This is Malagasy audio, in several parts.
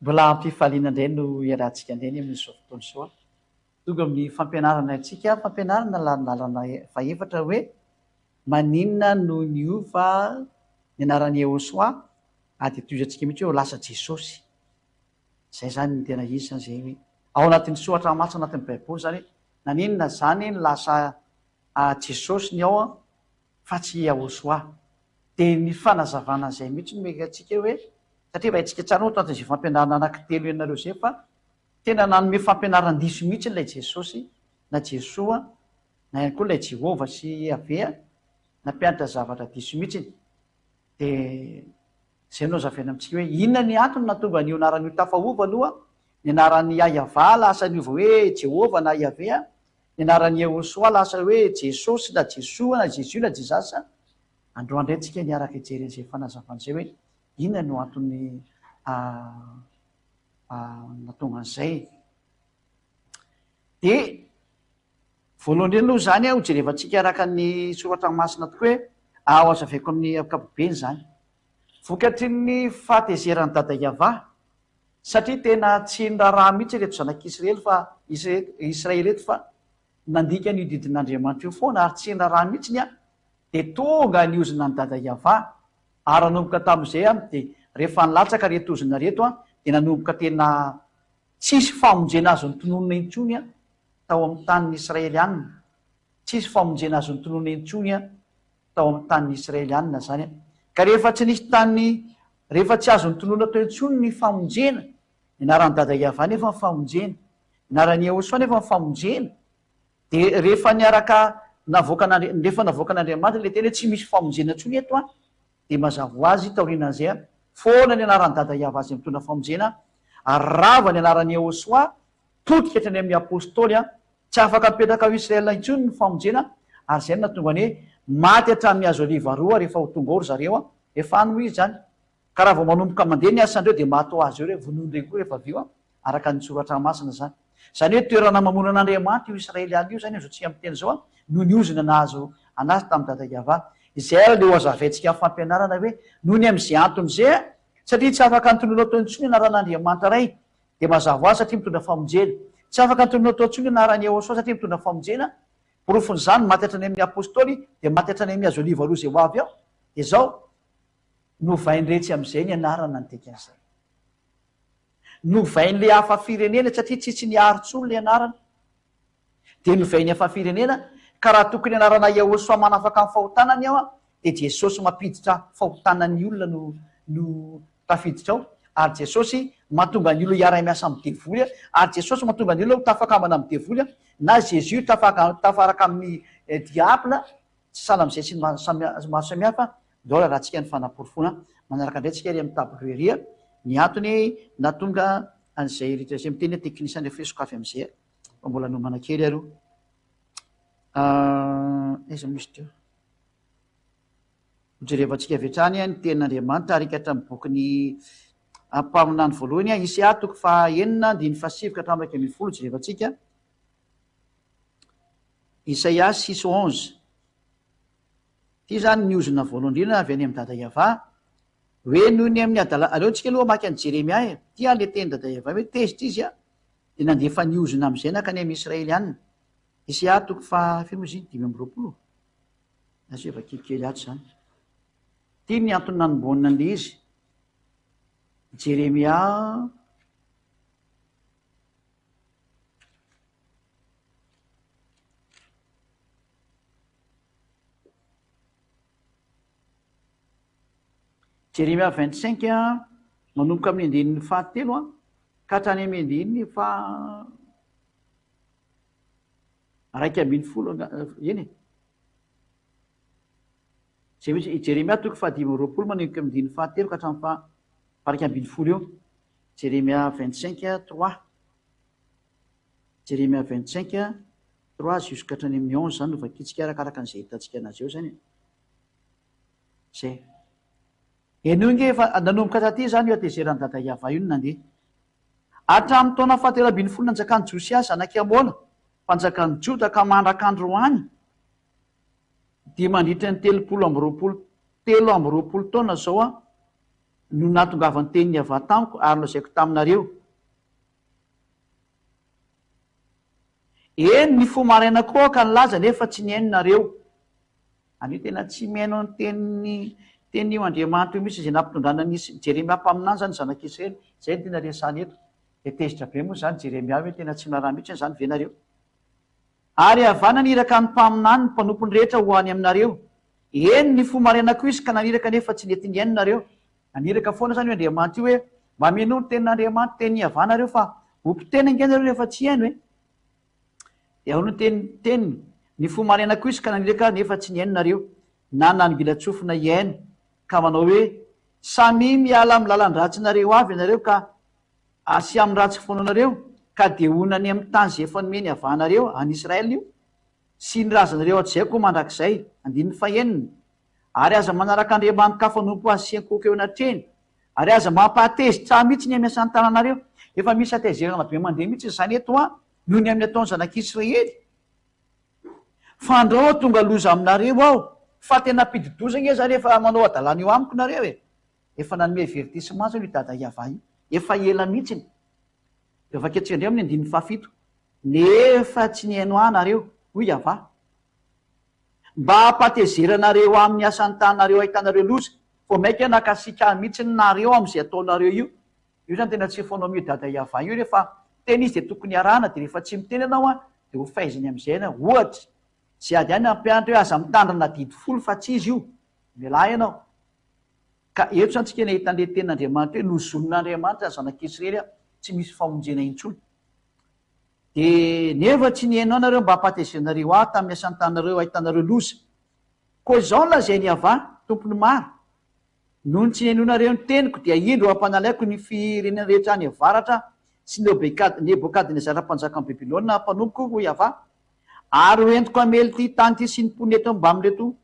Mbola am-pifaliana indray no iarahantsika indray ny amin'izao fotoana izao. Tonga amin'ny fampianarana antsika, fampianarana lalana fahefatra hoe maninona no niova ny anaran'i Yehosua ary dia tohizantsika mihitsy hoe ho lasa Jesosy. Izay izany no tena izy izany izay hoe ao anatin'ny soratra masina anatin'ny baiboly izany hoe naninona izany no lasa Jesosy ny ao fa tsy Yahoshuah. Dia ny fanazavana an'izay mihitsy no mety antsika hoe satria efa haintsika tsara moa tato an'izay fampianarana anankitelo ianareo izay fa tena nanome fampianaran-diso mihitsy ilay Jesosy na Jesoa na ihany koa ilay Jehovah sy Yaveh nampianatra zavatra diso mihitsy. Dia izay no hazavaina amintsika hoe inona ny antony nahatonga an'io anarana io tafaova aloha, ny anaran'i YahyaVah lasa niova hoe Jehovah na Yaveh, ny anaran'i Yehosoa lasa hoe Jesosy na Jesoa na Jesus na Jesus. Androany indray tsika niaraka hijery an'izay fanazavana izay hoe inona no antony nahatonga an'izay. Dia Voalohany indrindra aloha izany ho jerevantsika araka ny soratra masina tokoa hoe aho hazavaiko amin'ny ankapobeny izany. Vokatry ny fahatezeran'i Dada Yavah, satria tena tsy niraharaha mihitsy ireto zanak'Israely fa Israely ireto fa nandika an'io didin'Andriamanitra io foana ary tsy niraharaha mihitsy ny ahy, dia tonga ny ozona an'i Dada Yavah ary nanomboka tamin'izay aho dia rehefa nilatsaka ireto ozona ireto dia nanomboka tena tsisy famonjena azo notononina intsony aho tao amin'ny tanin'ny Israelianina. Tsisy famonjena azo notononina intsony tao amin'ny tanin'ny Israelianina izany. Ka rehefa tsy nisy tany, rehefa tsy azo notononina tao intsony ny famonjena, ny anaran'i Dada Yavah nefa ny famonjena, ny anaran'i Yehosua nefa ny famonjena, dia rehefa niaraka navoakan'Andri-, rehefa navoakan'Andriamanitra ilay teny hoe tsy misy famonjena intsony eto an, dia mazava ho azy taorianan'izay, foana ny anaran'i Dada Yavah izay mitondra famonjena, ary rava ny anaran'i Yehosua, Potika hatrany amin'ny Apostoly an! Tsy afaka mipetraka ao Israel intsony ny famonjena ary izay no nahatonga ny hoe maty hatramin'ny hazo oliva roa rehefa ho tonga ao ry zareo an! Efa any moa izy izany. Ka raha vao manomboka mandeha ny asandreo dia maty ho azy eo ireo, vonoin-dreny koa rehefa avy eo an! Araka ny soratra masina izany. Izany hoe toerana mamono an'Andriamanitra io Israeliana io izany amin'izao tsika miteny izao an! Noho ny ozona nahazo anazy tamin'i Dada Yavah. Izay ary ilay ho hazavaintsika amin'ny fampianarana hoe noho ny amin'izay antony izay an! Satria tsy afaka antonona tao intsony ny anaran'Andriamanitra Ray Dia mazava ho azy satria mitondra famonjena. Tsy afaka antonona atao intsony ny anaran'i Yehosua satria mitondra famonjena. Porofon'izany, maty hatrany amin'ny Apostoly, dia maty hatrany amin'ny hazo oliva roa izay ho avy ao. Dia izao, novain-dretsy amin'izay ny anarana ny dikan'izay. Novain'ilay hafa firenena satria tsy tsy niaro intsony ilay anarana. Dia novain'ny hafa firenena, ka raha tokony anarana Yehosua manafaka ny fahotana ny ao, dia Jesosy mampiditra fahotana ny olona no no tafiditra ao, ary Jesosy mahatonga ny olona hiara-miasa amin'ny devoly, ary Jesosy mahatonga ny olona ho tafakambana amin'ny devoly, na Jesus tafaka tafaraka amin'ny diable, tsy sahala amin'izay sy ny maro samihafa, ndao raharahantsika ny fanaporofoana manaraka indray tsika ery amin'ny tableau ery ny antony nahatonga an'izay rehetra izay miteny hoe technicien rehefa sokafy amin'izay fa mbola nomana kely aloha aiza moa izy teo Hojerevantsika avy hatrany ny Tenin'Andriamanitra ary hikatra amin'ny bokin'ny Mpaminany voalohany, Isaia toko faha-enina andininy fahasivy ka hatramin'ny 11 jerevantsika. Isaia six onze. Ity izany ny ozona voalohany indrindra avy any amin'i Dada Yavah, hoe noho ny amin'ny adala, aleontsika aloha hamaky an'i Jeremia e, ity ary ilay tenin'i Dada Yavah hoe tezitra izy dia nandefa ny ozona amin'izay nankany amin'ny Israelianina. Isaia toko faha firy moa izy iny? 25. Asio vakio kely ato izany. Ity ny antony nanombohana an'ilay izy. Jeremia Jeremia 25 manomboka amin'ny andininy fahatelo ka hatrany amin'ny andininy faha 11 eny e. Izay mihitsy, i Jeremia toko fahadimy amby 20 manomboka amin'ny andininy fahatelo ka hatramin'ny faha 11 eo. Jeremia 25 3. Jeremia 25 3 jusqu'à hatrany amin'ny 11 izany no vakintsika arakaraka an'izay hitantsika anazy eo izany e. Izay. Henoy nge efa nanomboka taty izany io hatezeran'i Dada Yavah io no nandeha. Hatramin'ny taona fahatelo ambin'ny folo nanjakan'i Josia zanak'i Amona, mpanjakan'i Joda ka mandraka androany, dia mandritra ny 23 23 taona izao. No nahatongavan'ny tenin'i Yavah tamiko ary nolazaiko taminareo. Eny, nifoha maraina koa aho ka nilaza nefa tsy nihaino nareo. Anio tena tsy mihaino ny tenin'ny tenin'io Andriamanitra io mihitsy izay nampitondrana an'i Jeremia mpaminany izany ny zanak'Israely. Izay no tena resahana eto. Dia tezitra be moa izany Jeremia hoe tena tsy miraharaha mihitsy izany ve nareo? Ary Yavah naniraka ny mpaminany, ny mpanompony rehetra ho any aminareo. Eny, nifoha maraina koa izy ka naniraka nefa tsy nety nihaino nareo. Naniraka foana izany io Andriamanitra io hoe, mba mihainoa ny tenin'Andriamanitra, tenin'i Yavah nareo fa ho mpiteny ange nareo rehefa tsy hihaino e. Dia ahoana ny teny, teniny? Nifoha maraina koa izy ka naniraka nefa tsy nihaino nareo, na nanongilan-tsofina hihaino, ka manao hoe, Samia miala amin'ny lalan-dratsinareo avy ianareo ka asia amin'ny ratsy fanaonareo, ka dia honina any amin'ny tany izay efa nomeny havanareo, any Israel io, sy ny razanareo hatrizay koa mandrakizay. Andininy fahenina. Ary aza manaraka andriamani-kafa hanompo azy sy hiankohoka eo anatrehiny, ary aza mampahatezitra ahy mihitsy ny amin'ny asan'ny tananareo. Efa misy hatezerana be mandeha mihitsy izany eto an, noho ny amin'ny ataon'ny zanak'Israely. Fandrao tonga loza aminareo aho, fa tena mpidi-doza ange izany efa manao hadalana eo amiko nareo e. Efa nanome avertissement zany io dada Yavah io. Efa ela mihitsiny. Dia vakintsika indray amin'ny andininy fahafito. Nefa tsy nihaino ahy nareo, hoy Yavah. Mba hampatezeranareo amin'ny asan'ny tananareo ahitanareo loza. Vao mainka nakasika ahy mihitsy nareo amin'izay ataonareo io. Io zany tena tsy foanao io dada Yavah io rehefa miteny izy dia tokony arahana dia rehefa tsy miteny ianao an dia ho faiziny amin'izay ianao. Ohatra, izay ady any nampianatra hoe aza mitandrina didy folo fa tsy izy io. Mialà ianao. Ka eto izany tsika nahita an'ilay tenin'Andriamanitra hoe nozonin'Andriamanitra ny zanak'Israely tsy misy famonjena intsony. Dia nefa tsy nihaino ahy nareo mba hampatezenareo ahy tamin'ny asan'ny tananareo hahitanareo loza. Koa izao no lazain'i Yavah, Tompon'ny maro, Nony tsy nihainoanareo ny teniko, dia indro hampanalaiko ny firenena rehetra any avaratra sy Nebokadnezara mpanjakan'i Babylona mpanompoko, hoy Yavah, ary ho entiko hamely ity tany ity sy ny mponina eto mbamin'ireto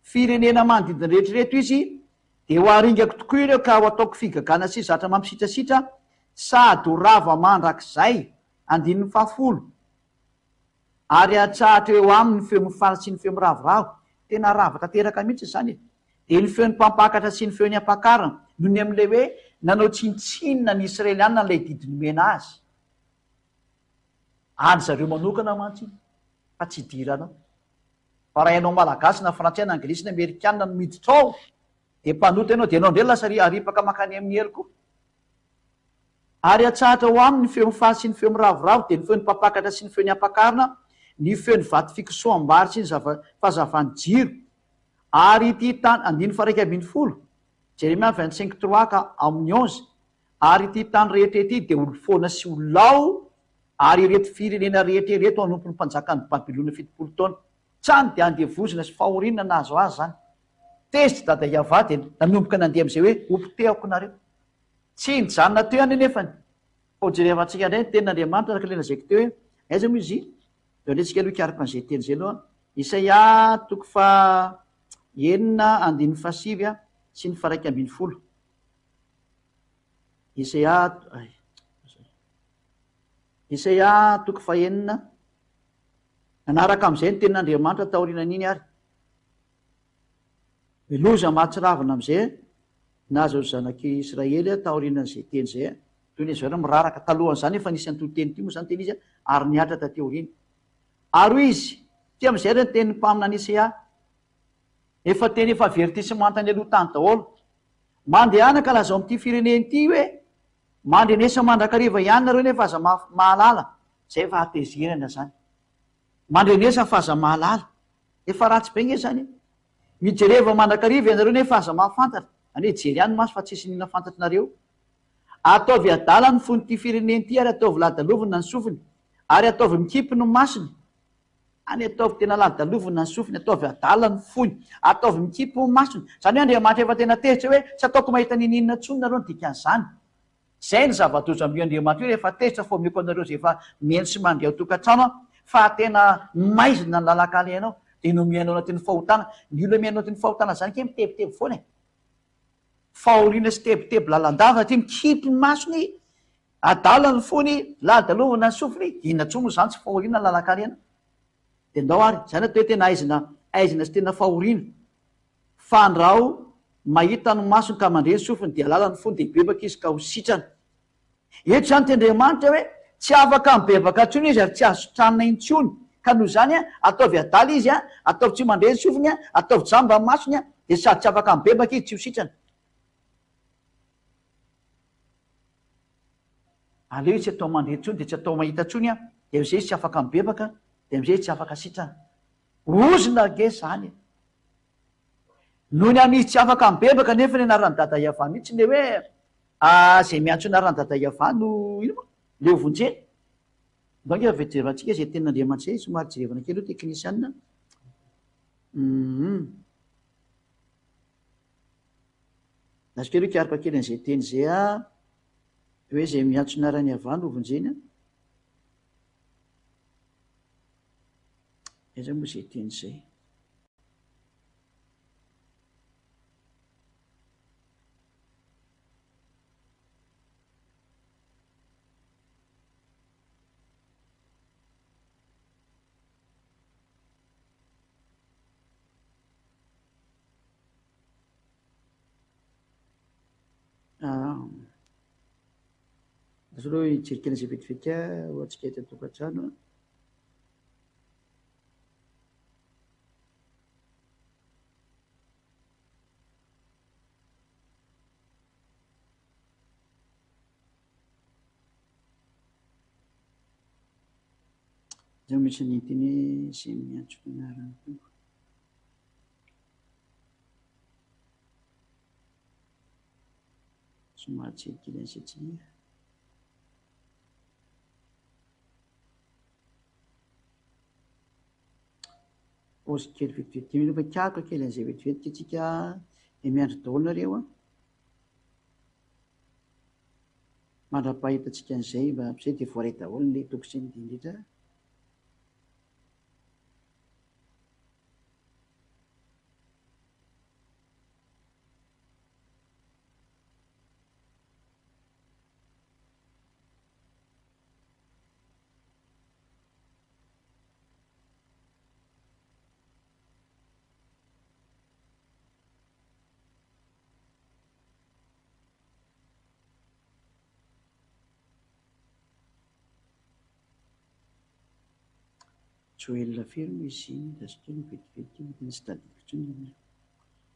Firenena manodidina rehetra ireto izy, dia ho aringako tokoa ireo ka ho ataoko figagana sy zatra mampisitrasitra sady ho rava mandrakizay. Andininy fahafolo. Ary hatsahatra eo aminy ny feo mifaly sy ny feo miravoravo. Tena rava tanteraka mihitsy izany e! Dia ny feon'ny mpampakatra sy ny feon'ny ampakarina, noho ny amin'ilay hoe nanao tsinontsinona ny Israelianina an'ilay didy nomena azy. An-dry zareo manokana mantsy iny, fa tsy idiranao. Fa raha ianao malagasy na frantsay na anglisy na amerikana no miditra ao dia mpanota ianao dia ianao indray lasa aripaka mankany amin'ny helo koa. Ary atsahatra ho aminy ny feo mifaly sy ny feo miravoravo dia ny feon'ny mpampakatra sy ny feon'ny ampakarina, ny feon'ny vato fikosoham-bary sy ny zava fahazavan'ny jiro. Ary ity tany, andininy faha 11, Jeremia 25 trois ka amin'ny onze, Ary ity tany rehetra ity dia ho foana sy ho lao, ary ireto firenena rehetra ireto hanompo ny mpanjakan'i Babylona 70 taona. Tsany dia andevozina sy fahoriana nahazo azy izany. Tezitra Dada Yavah dia nanomboka nandeha amin'izay hoe hopotehako nareo. Tsy nijanona teo ihany anefany, fa ho jerevantsika indray ny tenin'Andriamanitra araka ilay lazaiko teo hoe aiza moa izy? Dia aleo tsika aloha hikaroka an'izay teny izay aloha. Isaia toko faha enina andininy fahasivy sy ny faha 11. Isaia Isaia toko fahenina. Nanaraka amin'izay ny tenin'Andriamanitra taorianan'iny ary. Ny loza mahatsiravina amin'izay nahazo ny zanak'i Israely taorianan'izay teny izay. Toy ny zareo miraraka. Talohan'izany efa nisy an'ity teny ity moa izany teny izy ary nihatra taty aoriana. Ary hoy izy, ity amin'izay ary ny tenin'ny mpaminany Isaia. Efa teny efa avertissement tany aloha tany daholo. Mandehana ka lazao amin'ity firenena ity hoe, Mandrenesa mandrakariva ihany nareo nefa aza mahalala. Zay efa hatezerana zany. Mandrenesa fa aza mahalala. Efa ratsy be nge zany e. Mijereva mandrakariva ianareo nefa aza mahafantatra. Zany hoe jery ihany maso fa tsisy n'inona fantatrinareo. Ataovy adala ny fon'ity firenena ity ary ataovy ladalovina ny sofiny. Ary ataovy mikipy ny masony. Any ataovy tena lalodalovina ny sofiny, ataovy adala ny fony, ataovy mikipy ny masony. Izany hoe Andriamanitra efa tena tezitra hoe tsy ataoko mahita n'inon'inona intsony nareo ny dikan'izany. Izay ny zava-doza amin'io Andriamanitra io rehefa tezitra fa omeko anareo izay efa mihaino sy mandre ao tokantrano aho fa tena maizina ny lalan-kalehanao dia no mihaino anatin'ny fahotana. Ny olona mihaino anatin'ny fahotana izany kay mitebiteby foana e. Fahoriana sy tebiteby lalandava aty mikipy ny masony Adala ny fony, ladalovana ny sofiny, inona intsony moa izany tsy fahoriana ny lalan-karena? Dia ndao ary, izany atao hoe tena aizina, aizina sy tena fahoriana. Fandrao. Mahita ny masony ka mandre ny sofiny dia halala ny fony dia hibebaka izy ka ho sitrana. Eto izany teny Andriamanitra hoe tsy afaka mibebaka intsony izy ary tsy azo sitranina intsony ka noho izany ataovy adala izy, ataovy tsy mandre ny sofiny, ataovy jamba ny masony dia sady tsy afaka mibebaka izy tsy ho sitrana. Aleo izy tsy atao mandre intsony dia tsy atao mahita intsony dia amin'izay izy tsy afaka mibebaka dia amin'izay izy tsy afaka sitrana. Ozona ange izany e! Noho ny amin'izy tsy afaka mibebaka nefa ny anaran'i Dada Yavah mihitsy le hoe izay miantso ny anaran'i Dada Yavah no ino moa? Le ho vonjena. Ndao ange avy jerevantsika izay tenin'Andriamanitra izay, somary jerevana kely eo teknisianina. Hum. Azo kely hoe hikaroka kely an'izay teny izay ah. Hoe izay miantso ny anaran'i Yavah no vonjena. Aiza moa izay teny izay? Ah. Azo aloha hijery kely an'izay vetivety ho antsika eto an-tokantrano. Izao misy ny teny izay miantso ny anaran'ny Tompo. Somary jery kely an'izay tsika. Pause kely vetivety dimy minitra mikaroka kely an'izay vetivety tsika dia miandry daholo nareo a. Mandra-pahitantsika an'izay mba am'izay dia voaray daholo ny toko sy ny andininy rehetra. Joela firy moa izy iny? Azo kely vetivety kely tena tsy tadidiko intsony ny anarany.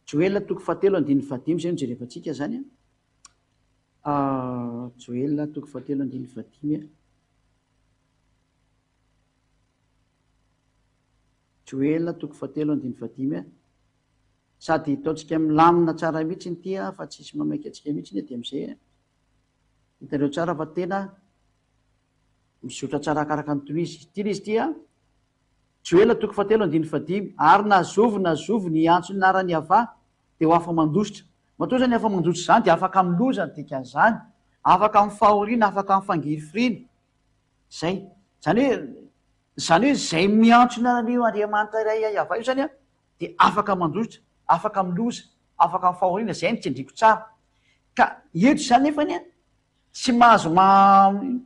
Joela toko fahatelo andininy fahadimy izay no jerevantsika izany an. Ah, Joela toko fahatelo andininy fahadimy. Joela toko fahatelo andininy fahadimy. Sady ataontsika milamina tsara mihitsy ity fa tsisy mamaika antsika mihitsy dia amin'izay hitanareo tsara fa tena mizotra tsara araka ny toy izy. Ity ilay izy ity an. Joela toko fahatelo andininy fahadimy. Ary na zovy na zovy ny hiantso ny anaran'i Yavah dia ho afa-mandositra. Matoa izany afa-mandositra izany dia afaka amin'ny loza ny dikan'izany. Afaka amin'ny fahoriana, afaka amin'ny fangirifiriana. Izay. Izany hoe, izany hoe izay miantso ny anaran'io Andriamanitra iray Yavah io izany an, dia afaka mandositra, afaka amin'ny loza, afaka amin'ny fahoriana, izay no tsindriako tsara. Ka eto izany nefany an, tsy mahazo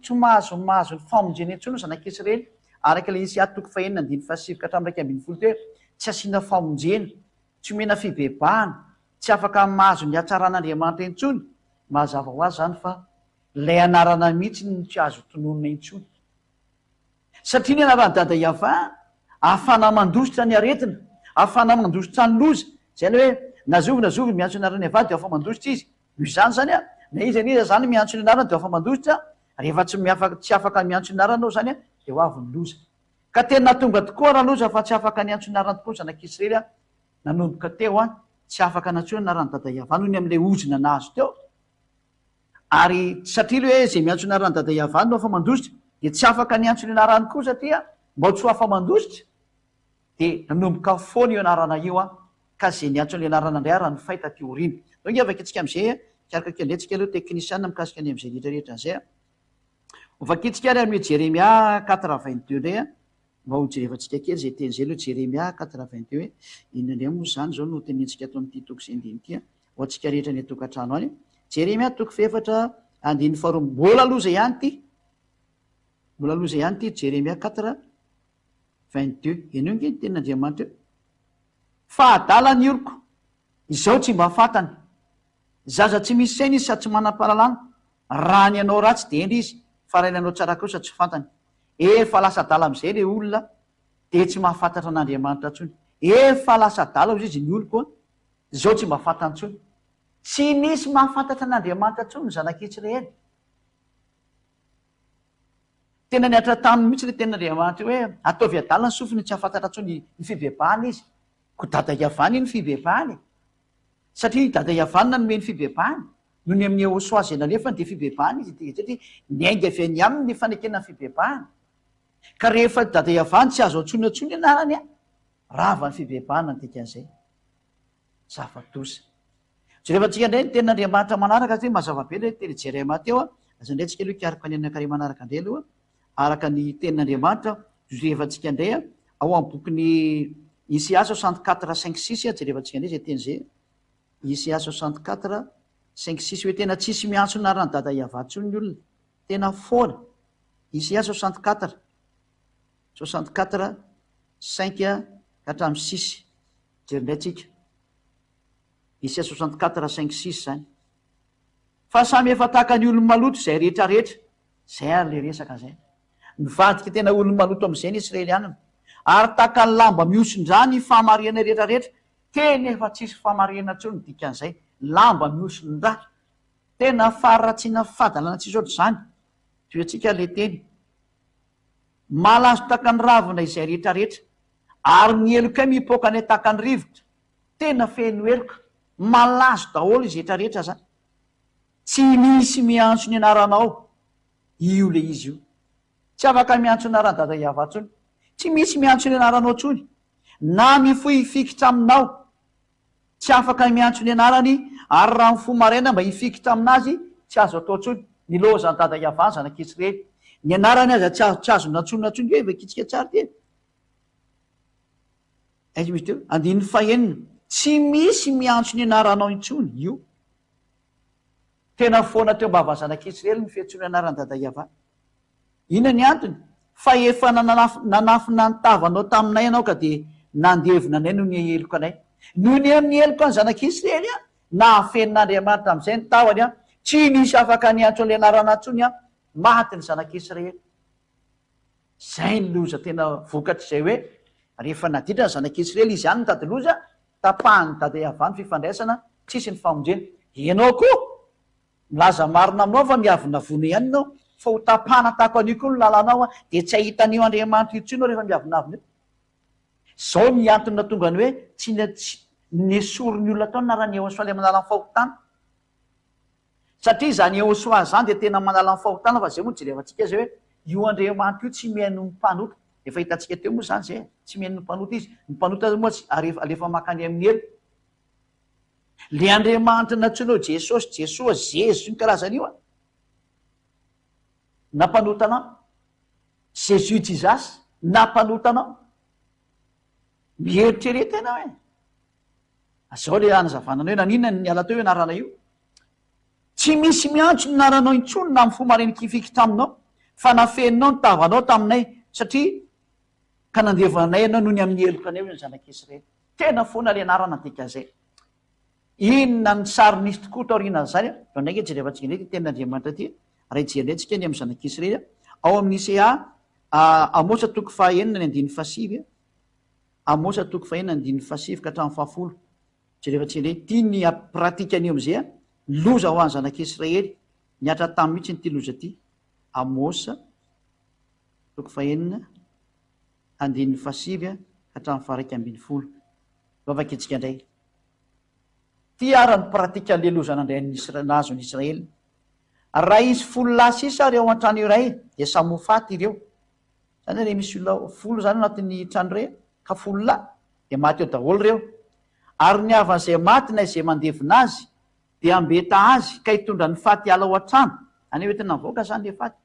tsy mahazo mahazo ny famonjena intsony ny zanak'Israely, araka ilay Isaia toko fahenina andininy fahasivy ka hatramin'ny 11 teo hoe, tsy asiana famonjena, tsy omena fibebahana, tsy afaka mahazo ny hatsaran'Andriamanitra intsony, mazava ho azy izany fa ilay anarana mihitsy no tsy azo tononina intsony. Satria ny anaran'i Dada Yavah, ahafahana mandositra ny aretina, ahafahana mandositra ny loza. Izay ilay hoe, na zovy na zovy miantso ny anaran'i Yavah dia afa-mandositra izy. Noho izany izany, na iza na iza izany miantso ny anarany dia afa-mandositra, rehefa tsy miafaka, tsy afaka miantso ny anarany ianao izany, dia ho avy ny loza. Ka tena tonga tokoa raloza fa tsy afaka niantso ny anarany tokoa ny zanak'Israely nanomboka teo, tsy afaka nantsoina ny anaran'i Dada Yavah noho ny amin'ilay ozona nahazo teo. Ary satria ilay hoe izay miantso ny anaran'i Dada Yavah no afa-mandositra, dia tsy afaka niantso ny anarany koa satria mba tsy ho afa-mandositra, dia nanomboka foana io anarana io an, ka izay niantso an'ilay anarana indray ary nifay taty aoriana. Ndao ange vakintsika amin'izay e, hikaroka kely indray tsika aloha teknisiana mikasika ny amin'izay rehetra rehetra an'izay an. Ho vakintsika ary amin'ny Jeremia 4 22 indray an. Mba ho jerevantsika kely izay teny izay aloha, Jeremia 4 22 hoe inona indray moa izany izao no tenenintsika ato amin'ity toko sy andininy ity an. Ho antsika rehetra any an-tokantrano any. Jeremia toko fahefatra andininy faharoa. Mbola loza ihany ity. Mbola loza ihany ity Jeremia 4 22. Henoy ange ny tenin'Andriamanitra eo. Fa adala ny oloko. Izao tsy mba fantany. Zaza tsy misy saina izy sady tsy manam-pahalalana. Raha ny hanao ratsy dia hendry izy, fa raha ny hanao tsara kosa tsy fantany. Efa lasa adala amin'izay ilay olona dia tsy mahafantatra an'Andriamanitra intsony. Efa lasa adala hozy izy ny oloko an! Izao tsy mba fantany intsony. Tsy misy mahafantatra an'Andriamanitra intsony ny zanak'Israely. Tena nihatra taminy mihitsy ilay tenin'Andriamanitra io hoe, Ataovy adala ny sofiny tsy hahafantatra intsony ny fibebahana izy. Koa Dada Yavana iny fibebahana e! Satria i Dada Yavana nanome ny fibebahana, noho ny amin'i Yehosua izay nalefany dia fibebahana izy dia satria niainga avy any aminy ny fanekena ny fibebahana. Ka rehefa Dada Yavana tsy azo antsoina intsony ny anarany an, rava ny fibebahana ny dikan'izay. Zava-doza. Jerevantsika indray ny tenin'Andriamanitra manaraka satria mazava be ilay teny Jerema teo an, aza indray tsika aloha hikaroka ny anankiray manaraka indray aloha araka ny tenin'Andriamanitra, jerevantsika indray an, ao amin'ny bokin'i Isaia 64 5 6 jerevantsika indray izay teny izay, Isaia 64 5 6 hoe tena tsisy miantso ny anaran'i Dada Yavah intsony ny olona, tena foana, Isaia 64 64 5 ka hatramin'ny 6. Jery indray tsika. Isaia 64 5 6 zany. Fa samy efa tahaka ny olo-maloto izay rehetra rehetra. Zay ary le resaka zay. Nivadika tena olo-maloto amizay ny Israelianina. Ary tahaka ny lamba mihosin-drà ny fahamarihana rehetra rehetra. Tena efa tsisy fahamarihana intsony ny dikan'izay. Lamba mihosin-drà. Tena faharatsiana fahadalana tsisy ohatr'izany. Tohiantsika le teny. Malazo tahaka ny ravina izay rehetra rehetra. Ary ny helokay mipoaka any tahaka ny rivotra. Tena feno heloka. Malazo daholo izy rehetra rehetra zany. Tsy misy miantso ny anaranao. Io le izy io. Tsy afaka miantso ny anaran'i Dada Yavah tsony. Tsy misy miantso ny anaranao tsony. Na mifoha hifikitra aminao. Tsy afaka miantso ny anarany ary raha mifoha maraina mba hifikitra aminazy tsy azo atao tsony. Nilaozan'i Dada Yavah ny zanak'Israely. Ny anarany aza tsy azo tsy azo nantsoina tsony. Hoe vakitsika tsara ty e. Aiza misy teo? Andininy fahenina. Tsy misy miantso ny anaranao intsony io. Tena foana teo am-bavan'ny zanak'Israely ny fiantsoana ny anaran'i Dada Yavah. Inona ny antony? Fa efa nanafina ny tavanao taminay ianao ka dia nandevona anay noho ny heloka anay. Noho ny amin'ny heloka ny zanak'Israely, nahafenin'Andriamanitra amin'izay ny tavany, tsy nisy afaka niantso an'ilay anarana intsony, maty ny zanak'Israely. Izay ny loza tena vokatr'izay hoe rehefa naditra ny zanak'Israely izy ihany nitady loza, tapahan'i Dada Yavah ny fifandraisana, tsisy ny famonjena. Ianao koa, milaza marina aminao fa miavonavona ihany ianao, fa ho tapahana tahaka an'io koa ny lalanao, dia tsy hahita an'io Andriamanitra io intsony ianao rehefa miavonavona eo. Izao ny antony nahatonga ny hoe tsy nesorin'ny olona tao ny anaran'i Yehosua ilay manala ny fahotana. Satria izany Yehosua izany dia tena manala ny fahotana fa izay moa jerevantsika izay hoe io Andriamanitra io tsy mihaino ny mpanota. Efa hitantsika teo moa izany izay e. Tsy mihaino ny mpanota izy. Ny mpanota moa tsy ary alefa mankany amin'ny helo. Le Andriamanitra nantsoina hoe Jesosy, Jesoa, Zezo sy ny karazany io an. Nampanota anao. Jesus Jesus nampanota anao. Mieritrereta ianao e. Zao le hanazavana anao hoe naninona no niala teo io anarana io. Tsy misy miantso ny anaranao intsony na mifoha marenin-kifiky taminao, fa nafeninao ny tavanao taminay, satria ka nandevona anay ianao noho ny amin'ny heloka anay, hoy ny zanak'Israely. Tena foana ilay anarana dikan'izay. Inona ny sary nisy tokoa taorianan'izany? Vao indray ange jerevantsika indray ity tenin'Andriamanitra ity, raha hijery indray tsika ny amin'ny zanak'Israely, ao amin'ny Isaiah, Amosa toko fahaenina ny andininy fahasivy, Amosa toko fahenina andininy fahasivy ka hatramin'ny fahafolo. Jereo fa tsy indray ity ny pratique an'io amizay a! Loza ho an'ny zanak'Israely nihatra taminy mihitsy ity loza ity. Amosa toko fahenina andininy fahasivy ka hatramin'ny faha-11. Vavaka isika indray. Ity ara ny pratique an'ilay loza nandray an'i Isra- nahazo an'i Israely. Raha hisy folo lahy sisa ary ao an-trano iray dia samy ho faty ireo. Zany hoe misy olona folo zany anatin'ny trano iray ka folo lahy dia maty eo daholo ireo. Ary ny havan'izay maty na izay mandevina azy dia hambeta azy ka hitondra ny faty hiala ao an-trano, zany hoe entina mivoaka zany ilay faty,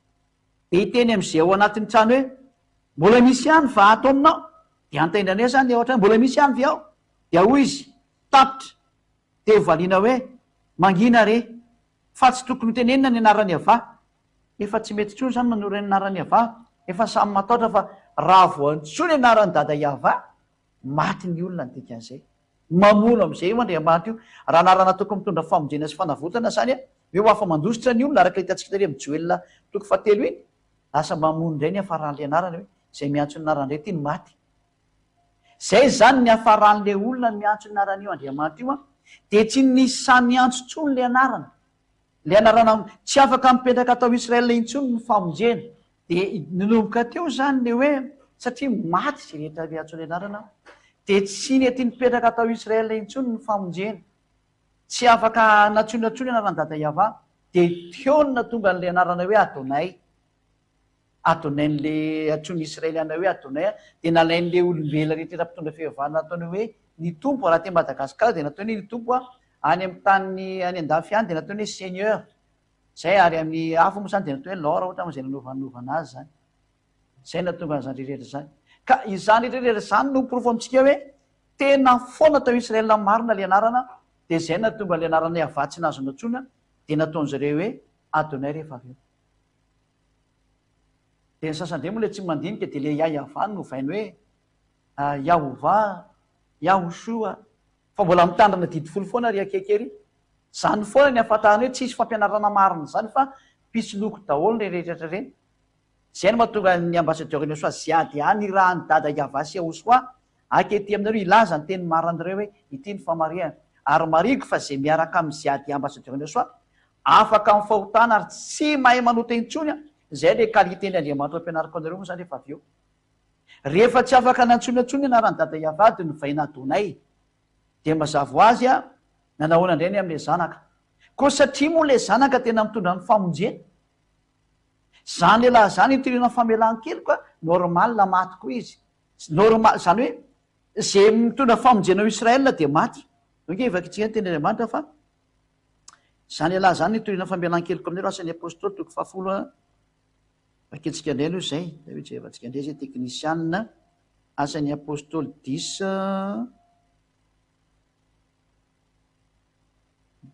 dia hiteny amin'izay ao anatin'ny trano hoe, mbola misy ihany va ato aminao? Dia hantaindranay zany ny ao an-trano, mbola misy ihany ve ao? Dia hoy izy, tapitra. Dia hovaliana hoe, mangina re, fa tsy tokony hotenenina ny anaran'i Yavah. Efa tsy mety intsony izany manoro ny anaran'i Yavah, efa samy matahotra fa raha vao antsoina ny anaran'i Dada Yavah, maty ny olona ny dikan'izay. Mamono amin'izay io Andriamanitra io. Raha anarana tokony mitondra famonjena sy fanavotana izany an, hoe ho afa-mandositra ny olona araka ilay hitantsika tary amin'ny Joela toko fahatelo iny, lasa mamono indray ny hafaran'ilay anarana hoe izay miantso ny anarany indray ity no maty. Izay izany ny hafaran'ilay olona miantso ny anaran'io Andriamanitra io an, dia tsy nisy sahy niantso intsony ilay anarana. Ilay anarana tsy afaka mipetraka tao Israël intsony ny famonjena. Dia nanomboka teo izany ilay hoe satria maty izay rehetra miantso ilay anarana dia tsy nety nipetraka tao Israël intsony ny famonjena. Tsy afaka nantsoina intsony anaran'i Dada Yavah. Dia teo no nahatonga an'ilay anarana hoe Adonai. Adonai-n'ilay antsoin'ny Israeliana hoe Adonai dia nalain'ilay olombelona rehetra mpitondra fivavahana nataony hoe ny Tompo, raha aty Madagasikara dia nataony hoe ny Tompo, any amin'ny tany any an-dafy any dia nataony hoe Seigneur, izay ary amin'ny hafa moa izany dia nataony hoe Lord ohatra moa izay nanovanovana azy izany. Izay no nahatonga an'izany rehetra izany. Ka izany rehetra rehetra izany no porofo amintsika hoe tena foana tao Israel marina ilay anarana, dia izay no nahatonga ilay anarana Yavah tsy nahazo nantsoina, dia nataon'izareo hoe Adonai rehefa avy eo. Dia ny sasany indray moa ilay tsy mandinika dia ilay Yah-Yavah no novainy hoe Yahovah, Yahoshua. Fa mbola mitandrina didy folo foana ry akaiky ery. Izany foana ny ahafantarana hoe tsisy fampianarana marina izany fa mpisoloky daholo ireny rehetra ireny. Izay no mahatonga ny ambassadeur Yosua Ziad nirahan'i Dada Yavah sy Yahosua haka ety aminareo hilaza ny teny marinareo hoe ity ny famarihana. Ary marihiko fa izay miaraka amin'i Ziad ambassadeur Yosua Afaka amin'ny fahotana ary tsy mahay manota intsony an, izay ilay qualité ny Andriamanitra ampianariko anareo moa izany rehefa avy eo. Rehefa tsy afaka nantsoina intsony ny anaran'i Dada Yavah dia novaina Adonai. Dia mazava ho azy an, nanahoana indray ny amin'ilay zanaka. Koa satria moa ilay zanaka tena mitondra ny famonjena, izany lehilahy izany nitoriana famelan-keloka, normal maty koa izy. Normal, izany hoe izay mitondra famonjena ao Israël dia maty. Donc vakintsika ny tenin'Andriamanitra fa Izany ialahy izany nitoriana famelan-keloka aminareo, Asan'ny Apostoly toko fahafolo a. Vakintsika indray aloha izay, dia hoe jerevantsika indray izay teknisianina. Asan'ny Apostoly dix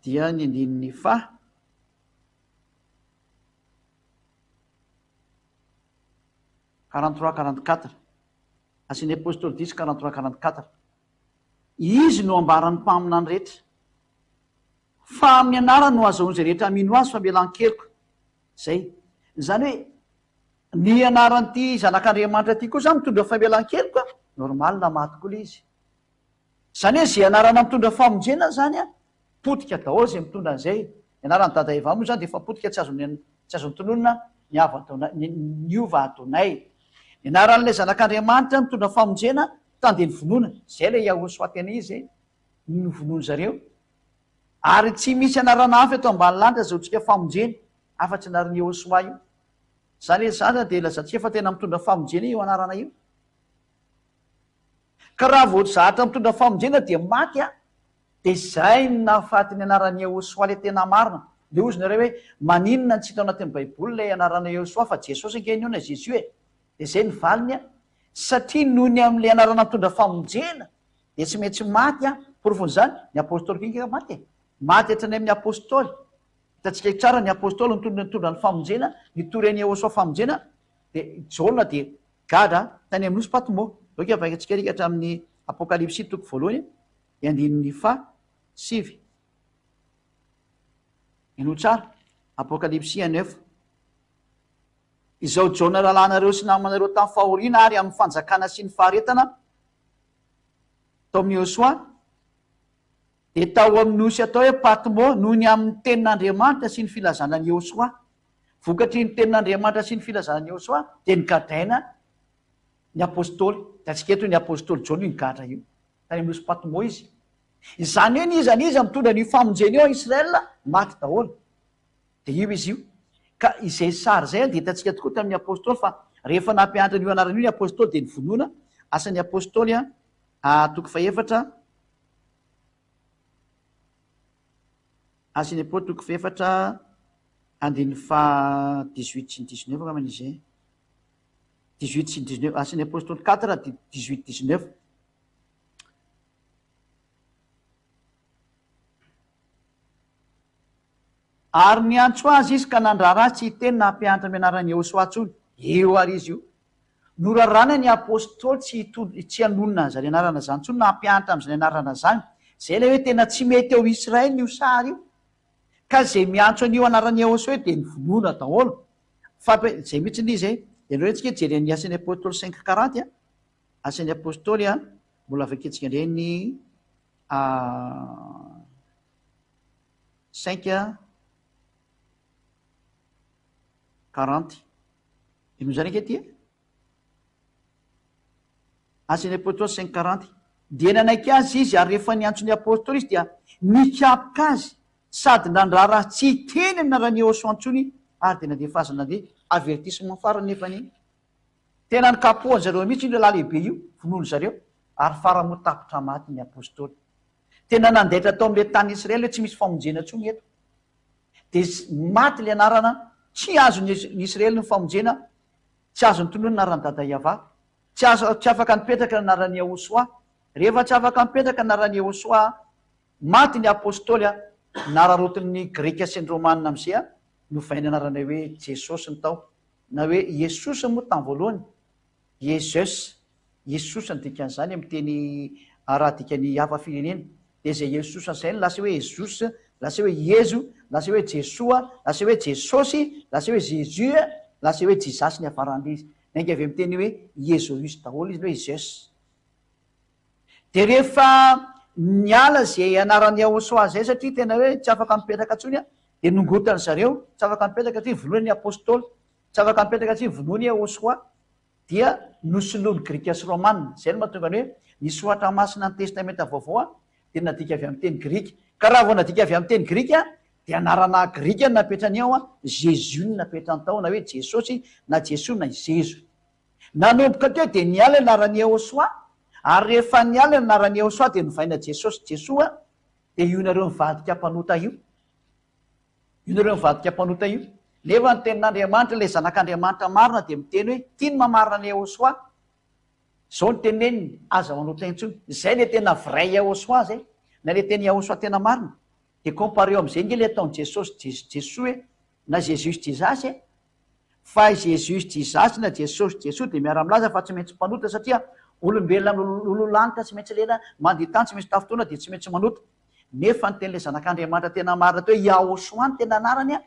dia ny andininy faha. 43 44. Asan'ny Apostoly dix 43 44. Izy no ambaran'ny mpaminany rehetra. Fa amin'ny anarany no azahoan'izay rehetra mino azy famelan-keloka. Izay. Izany hoe, ny anaran'ity Zanak'Andriamanitra ity koa izany mitondra famelan-keloka, normal maty koa ilay izy. Izany hoe izay anarana mitondra famonjena izany an, potika daholo izay mitondra an'izay. Ny anaran'i Dada Eva moa izany dia efa potika tsy azony tsy azony tononina, ny avo Adonai, ny niova Adonai. Ny anaran'ilay Zanak'Andriamanitra mitondra famonjena, tandeny vonoina. Izay ilay Yahoshuah tena izy e. no novonoin zareo ary tsy misy anarana hafa eto ambany lanitra azahoantsika famonjena afa-tsy anaran'i Yehosua io. Izany hoe izany dia ilazantsika fa tena mitondra famonjena io anarana io. Ka raha vao zatra mitondra famonjena dia maty a, dia izay no nahafaty ny anaran'i Yehosua ilay tena marina. Dia hozy nareo hoe maninona no tsy hita ao anatin'ny baiboly ilay anarana Yehosua fa Jesosy ange ny io na Jésus e. Dia izay ny valiny a, satria noho ny amin'ilay anarana mitondra famonjena Dia tsy maintsy maty an! Porofon'izany, ny Apostoly koa ange maty e! Maty hatrany amin'ny Apostoly. Hitantsika tsara ny Apostoly nitondra nitondra ny famonjena, nitory an'i Yehosua famonjena, dia Jaona dia gadra tany amin'ny nosy Patmo. Ok, vakintsika ery hatramin'ny Apokalypsy toko voalohany, ny andininy faha sivy. Henoy tsara, Apokalypsy un neuf. Izao Jaona rahalahinareo sy namanareo tamin'ny fahoriana ary amin'ny fanjakana sy ny faharetana, Tao amin'i Yehosua, dia tao amin'ny nosy atao hoe Patmo noho ny amin'ny tenin'Andriamanitra sy ny filazana an'i Yehosua. Vokatry ny tenin'Andriamanitra sy ny filazana an'i Yehosua dia nogadraina ny apostoly. Hitantsika eto ny apostoly Jaona io nigadra io. Tany amin'ny nosy Patmo izy. Izany hoe n'iza n'iza mitondra an'io famonjena io ao Israël, maty daholo. Dia io izy io. Ka izay sary izay dia hitantsika tokoa tamin'ny Apostoly fa rehefa nampianatra an'io anarana io ny Apostoly dia nivonona, Asan'ny Apostoly a, toko fahefatra, Asan'ny Apostoly toko fahefatra andininy faha dix-huit sy ny dix-neuf angambany izy izay. Dix-huit sy dix-neuf, Asan'ny Apostoly quatre, dix-huit, dix-neuf. Ary niantso azy izy ka nandrara azy tsy hiteny na hampianatra amin'ny anaran'i Yehosua intsony. Eo àry izy io. Noraràna ny Apôstôly tsy hitondra, tsy hanonona an'izany anarana izany intsony na hampianatra amin'izany anarana izany. Izay ilay hoe tena tsy mety ao Israely io sary io. Ka izay miantso an'io anaran'i Yahoshuah io dia novonoina daholo. Fa izay mihitsy ilay izy e. Dia aleo tsika hijery an'ny Asan'ny Apôstôly cinq quarante a. Asan'ny Apôstôly a, mbola vakintsika indray ny cinq quarante. Inona izany ange ity e? Asan'ny Apôstôly cinq quarante. Dia nanaiky azy izy, ary rehefa niantso ny Apôstôly izy dia nikapoka azy sady nandrara azy tsy hiteny amin'ny anaran'i Yehôsoa intsony, ary dia nandefa azy nandeha. Avertissement farany nefa ny tena nikapohan-dry zareo mihitsy io lehilahy lehibe io, vonoin-dry zareo, ary farany moa tapitra maty ny Apôstôly. Tena nandaitra tao amin'ilay tany Israely hoe tsy misy famonjena intsony eto. Dia maty ilay anarana, tsy azon'ny Israely ny famonjena, tsy azony tononina anaran'i Dada Yavah, tsy azo, tsy afaka nipetraka ny anaran'i Yahoshuah. Rehefa tsy afaka nipetraka ny anaran'i Yahoshuah, maty ny Apostoly, nararaotin'ny Grika sy ny Romana amin'izay, novainy anarana hoe Jesosy ny tao, na hoe Iesos moa tamin'ny voalohany, Iesus, Iesus ny dikan'izany amin'ny teny raha adikany hafa firenena, dia izay Iesus izay no lasa hoe Ezus, lasa hoe Iezo, lasa hoe Jesoa, lasa hoe Jesosy, lasa hoe Jésus, lasa hoe Jesus ny hafaran'ilay izy. Niainga avy amin'ny teny hoe Iezoüs daholo izy, ny hoe Zeus. Dia rehefa niala izay anaran'i Yahoshuah izay satria tena hoe tsy afaka mipetraka intsony, dia nongotan-dry zareo, tsy afaka mipetraka satria vonoina ny Apostoly, tsy afaka mipetraka satria vonoina i Yahoshuah, dia nosoloin'ny Grika sy Romana. Izay no mahatonga ny hoe ny Soratra Masina ny Testamenta Vaovao dia nadika avy amin'ny teny grika. Ka raha vao nadika avy amin'ny teny grika dia anarana grika no napetrany ao, Jésus no napetrany tao, na hoe Jesosy, na Jesoa, na Zezo. Nanomboka teo dia niala ny anaran'i Yehosua, ary rehefa niala ny anaran'i Yehosua dia novaina Jesosy, Jesoa, dia io nareo nivadika mpanota io. Io nareo nivadika mpanota io. Nefa ny tenin'Andriamanitra, ilay Zanak'Andriamanitra marina dia miteny hoe, tia ny mamarina an'i Yehosua. Izao no teneniny, aza manota intsony. Izay ilay tena vrai Yahoshuah izay, na ilay tena Yahoshuah tena marina. Dia compareo amin'izay ange ilay ataon'i Jesosy Jesoa e, na Jesus Jesus e. Fa i Jesus Jesus na Jesosy Jesoa dia miara-milaza fa tsy maintsy mpanota satria olombelona olon-lanitra tsy maintsy lela, mandia tany tsy maintsy tafintohina dia tsy maintsy manota. Nefa ny tenin'ilay Zanak'Andriamanitra tena marina teo hoe Yahoshuah no tena anarany an.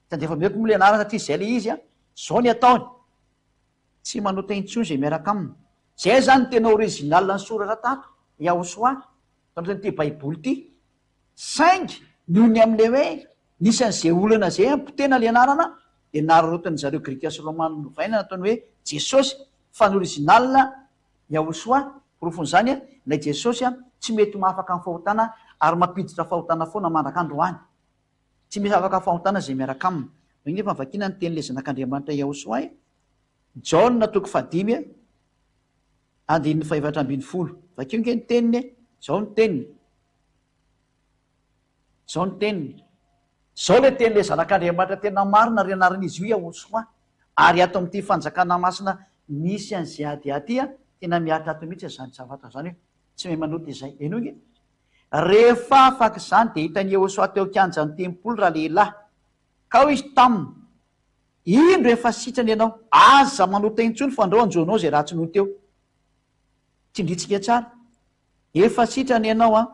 Tsy andefa omeko moa ilay anarana satria izay ilay izy an. Izao ny ataony. Tsy manota intsony izay miaraka aminy. Zay zany no tena original ny soratra tato, Yahoshuah, tao anatin'ity baiboly ity. Saingy noho ny amin'ilay hoe nisy an'izay olana izay an, potehina ilay anarana, dia nararaotin'ny zareo grika sy romana novaina nataony hoe Jesosy, fa ny original Yahoshuah, porofon'izany ilay Jesosy tsy mety mahafaka ny fahotana ary mampiditra fahotana foana mandrak'androany. Tsy misy afaka fahotana izay miaraka aminy. Hoy nefa vakina ny tenin'ilay Zanak'Andriamanitra Yahoshuah e. Jaona toko fahadimy andininy fahefatra ambinifolo. Vakio nge ny teniny e. Izao ny teniny. Izao ny teniny. Izao ilay tenin'ilay Zanak'Andriamanitra tena marina ary anaran'izy io Yahoshuah. Ary ato amin'ity fanjakana masina misy an'i ZADA ity, tena mihatra ato mihitsy izany zavatra izany hoe tsy mahay manota izay. Henoy nge. Rehefa afaka izany, dia hitan'i Yehosua teo an-kianjan'ny tempoly ralehilahy. Ka hoy izy taminy, Indro efa sitrana ianao, aza manota intsony, fandrao hanjo anao izay ratsy nony teo. Tsindrintsika tsara. Efa sitrana ianao an!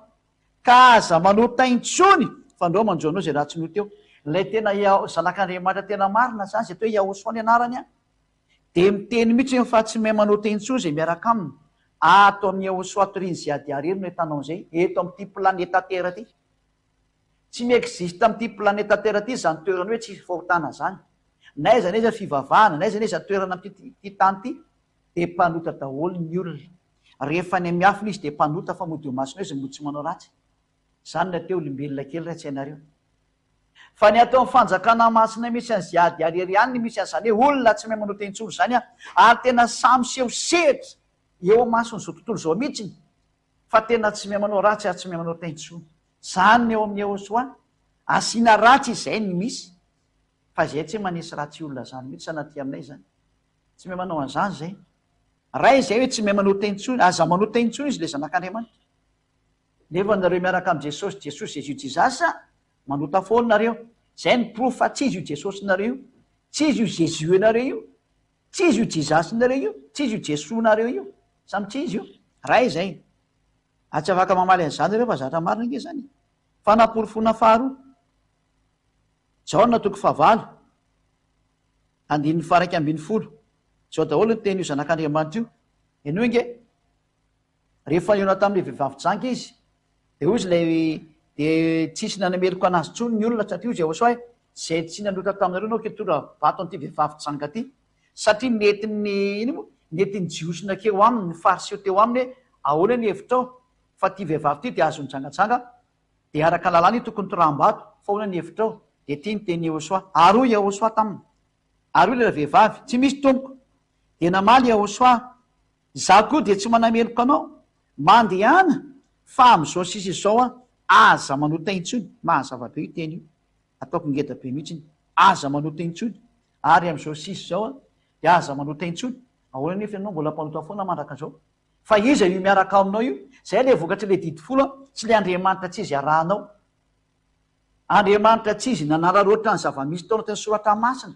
Ka aza manota intsony, fandrao manjo anao izay ratsy nony teo. Ilay tena Zanak'Andriamanitra tena marina izany, izay atao hoe Yahosua ny anarany an! Dia miteny mihitsy hoe fa tsy mahay manota intsony izay miaraka aminy. Ato amin'ny Yahoshuah Torian'i Ziadia irery no ahitanao an'izay, eto amin'ity planeta Terre ity. Tsy mi-existe amin'ity planeta Terre ity izany toerana hoe tsisy fahotana izany. Na aiza na aiza fivavahana, na aiza na aiza toerana amin'ity tany ity, dia mpanota daholo ny olona. Rehefa any miafina izy dia mpanota fa mody eo imasonao izy mody tsy manao ratsy. Izany no atao hoe olombelona kely raha tsy hainareo. Fa ny ato amin'ny fanjakana masina misy an'i Ziady Ariary ihany no misy an'izany hoe olona tsy mahay manota intsony izany an! Ary tena samy miseho sehatra eo imason'izao tontolo izao mihitsiny fa tena tsy mahay manao ratsy ary tsy mahay manota intsony. Izany ny eo amin'ny Yehosua. Asiana ratsy izay ny misy fa izay tsy manisy ratsy olona izany mihitsy sanatria aminay izany. Tsy mahay manao an'izany izay. Ray izay hoe tsy mahay manota intsony, aza manota intsony izy ilay zanak'Andriamanitra. Nefa nareo miaraka am Jesosy Jesosy Jésus Jesus manota foana nareo. Zay ny porofo fa tsy izy io Jesosy nareo io. Tsy izy io Jésus nareo io. Tsy izy io Jesus-nareo io, tsy izy io Jesoa-nareo io. Samy tsy izy io. Ray izay. Ary tsy afaka mamaly an'izany nareo fa zatra marina ange izany e. Fanaporofoana faharoa. Jaona toko fahavalo, andininy faha-11. Izao daholo ny tenin'io Zanak'Andriamanitra io. Henoy ange. Rehefa nihaona tamin'ilay vehivavy janga izy, dia hoy izy ilay, dia tsisy nanameloka anazy intsony ny olona, satria hoy izy Yehosua hoe, Izay tsy nanota taminareo no hitondra vato an'ity vehivavy janga ity. Satria nentin'ny, inona moa? Nentin'ny Jiosy nankeo aminy, ny Fariseo teo aminy hoe, Ahoana ny hevitrao? Fa ity vehivavy ity dia azo nijangajanga, dia araka ny lalàna io tokony toraham-bato, fa ahoana ny hevitrao? Dia ity ny tenin'i Yehosua. Ary hoy Yehosua taminy, Ary hoy ilay vehivavy, Tsy misy, Tompoko. Dia namaly Yehosua, Izaho koa dia tsy manameloka anao. Mandehana, fa amin'izao sisa izao an, aza manota intsony. Mahazava be io teny io. Ataoko ngeda be mihitsy iny. Aza manota intsony. Ary amin'izao sisa izao an, dia aza manota intsony. Ahoana anefa ianao mbola mpanota foana mandrak'izao? Fa iza io miaraka aminao io? Izay ilay vokatr'ilay didy folo an, tsy ilay Andriamanitra tsy izy arahanao. Andriamanitra tsy izy nanararaotra ny zava-misy tao anatin'ny soratra masina.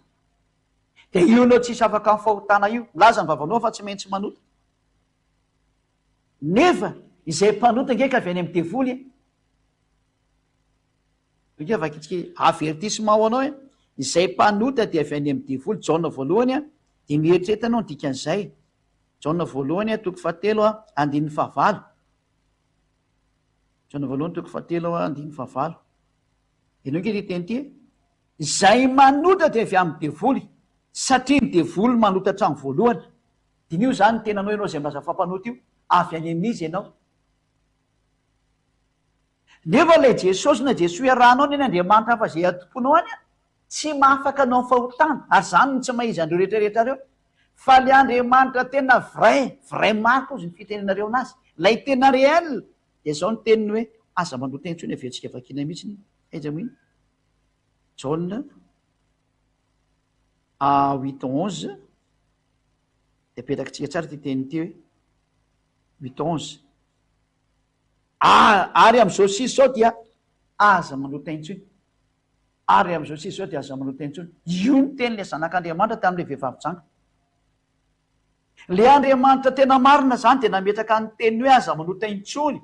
Dia io anao tsisy afaka amin'ny fahotana io. Milaza ny vavanao fa tsy maintsy manota. Nefa izay mpanota ange ka avy any amin'ny devoly e. Ange vakitsika avertissement ho anao e. Izay mpanota dia avy any amin'ny devoly. Jaona voalohany a, dia mieritrereta anao ny dikan'izay. Jaona voalohany a, toko fahatelo a, andininy fahavalo. Jaona voalohany toko fahatelo a, andininy fahavalo. Henoy ange ity teny ity e. Izay manota dia avy amin'ny devoly, satria ny devoly manota hatramin'ny voalohany. Diniho izany ny tenanao ianao izay milaza fa mpanota io, avy any amin'iza ianao? Nefa ilay Jesosy na Jesoa iarahanao anie ny Andriamanitra hafa izay atomponao any an, tsy mahafaka anao amin'ny fahotana, ary izany no tsy maha izy an'ireo rehetra rehetra ireo. Fa ilay Andriamanitra tena vrai, vrai marina hozy ny fitenenareo anazy, ilay tena réel, dia izao ny teniny hoe, aza manota intsony, averintsika vakiana mihitsy iny, aiza moa iny? Jaona a huit onze, dia apetrakintsika tsara ity teny ity hoe huit onze. A, ary amin'izao sisa izao dia aza manota intsony. Ary amin'izao sisa izao dia aza manota intsony. Io ny tenin'ilay Zanak'Andriamanitra tamin'ilay vehivavy janga. Ilay Andriamanitra tena marina izany dia nametraka ny teniny hoe aza manota intsony.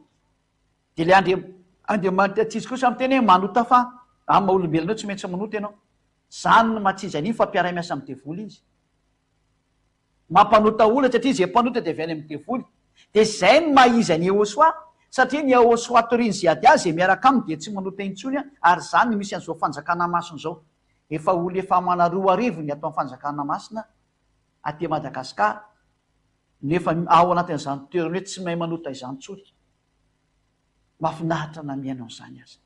Dia ilay Andriam, Andriamanitra tsy izy kosa miteny hoe manota fa amin'ny maha olombelona eo tsy maintsy manota ianao. Izany no maha tsy izy an'iny fa mpiara-miasa amin'ny devoly izy. Mampanota olona satria izay mpanota dia avy any amin'ny devoly. Dia izay no maha izy an'i Yehosua satria ny Yehosua torian'i Ziadia izay miaraka aminy dia tsy manota intsony ary izany no misy an'izao fanjakana masina izao. Efa olona efa amana 2000 ny ato amin'ny fanjakana masina aty Madagascar nefa ao anatin'izany toerana hoe tsy mahay manota izany intsony. Mahafinaritra na mihaino an'izany aza.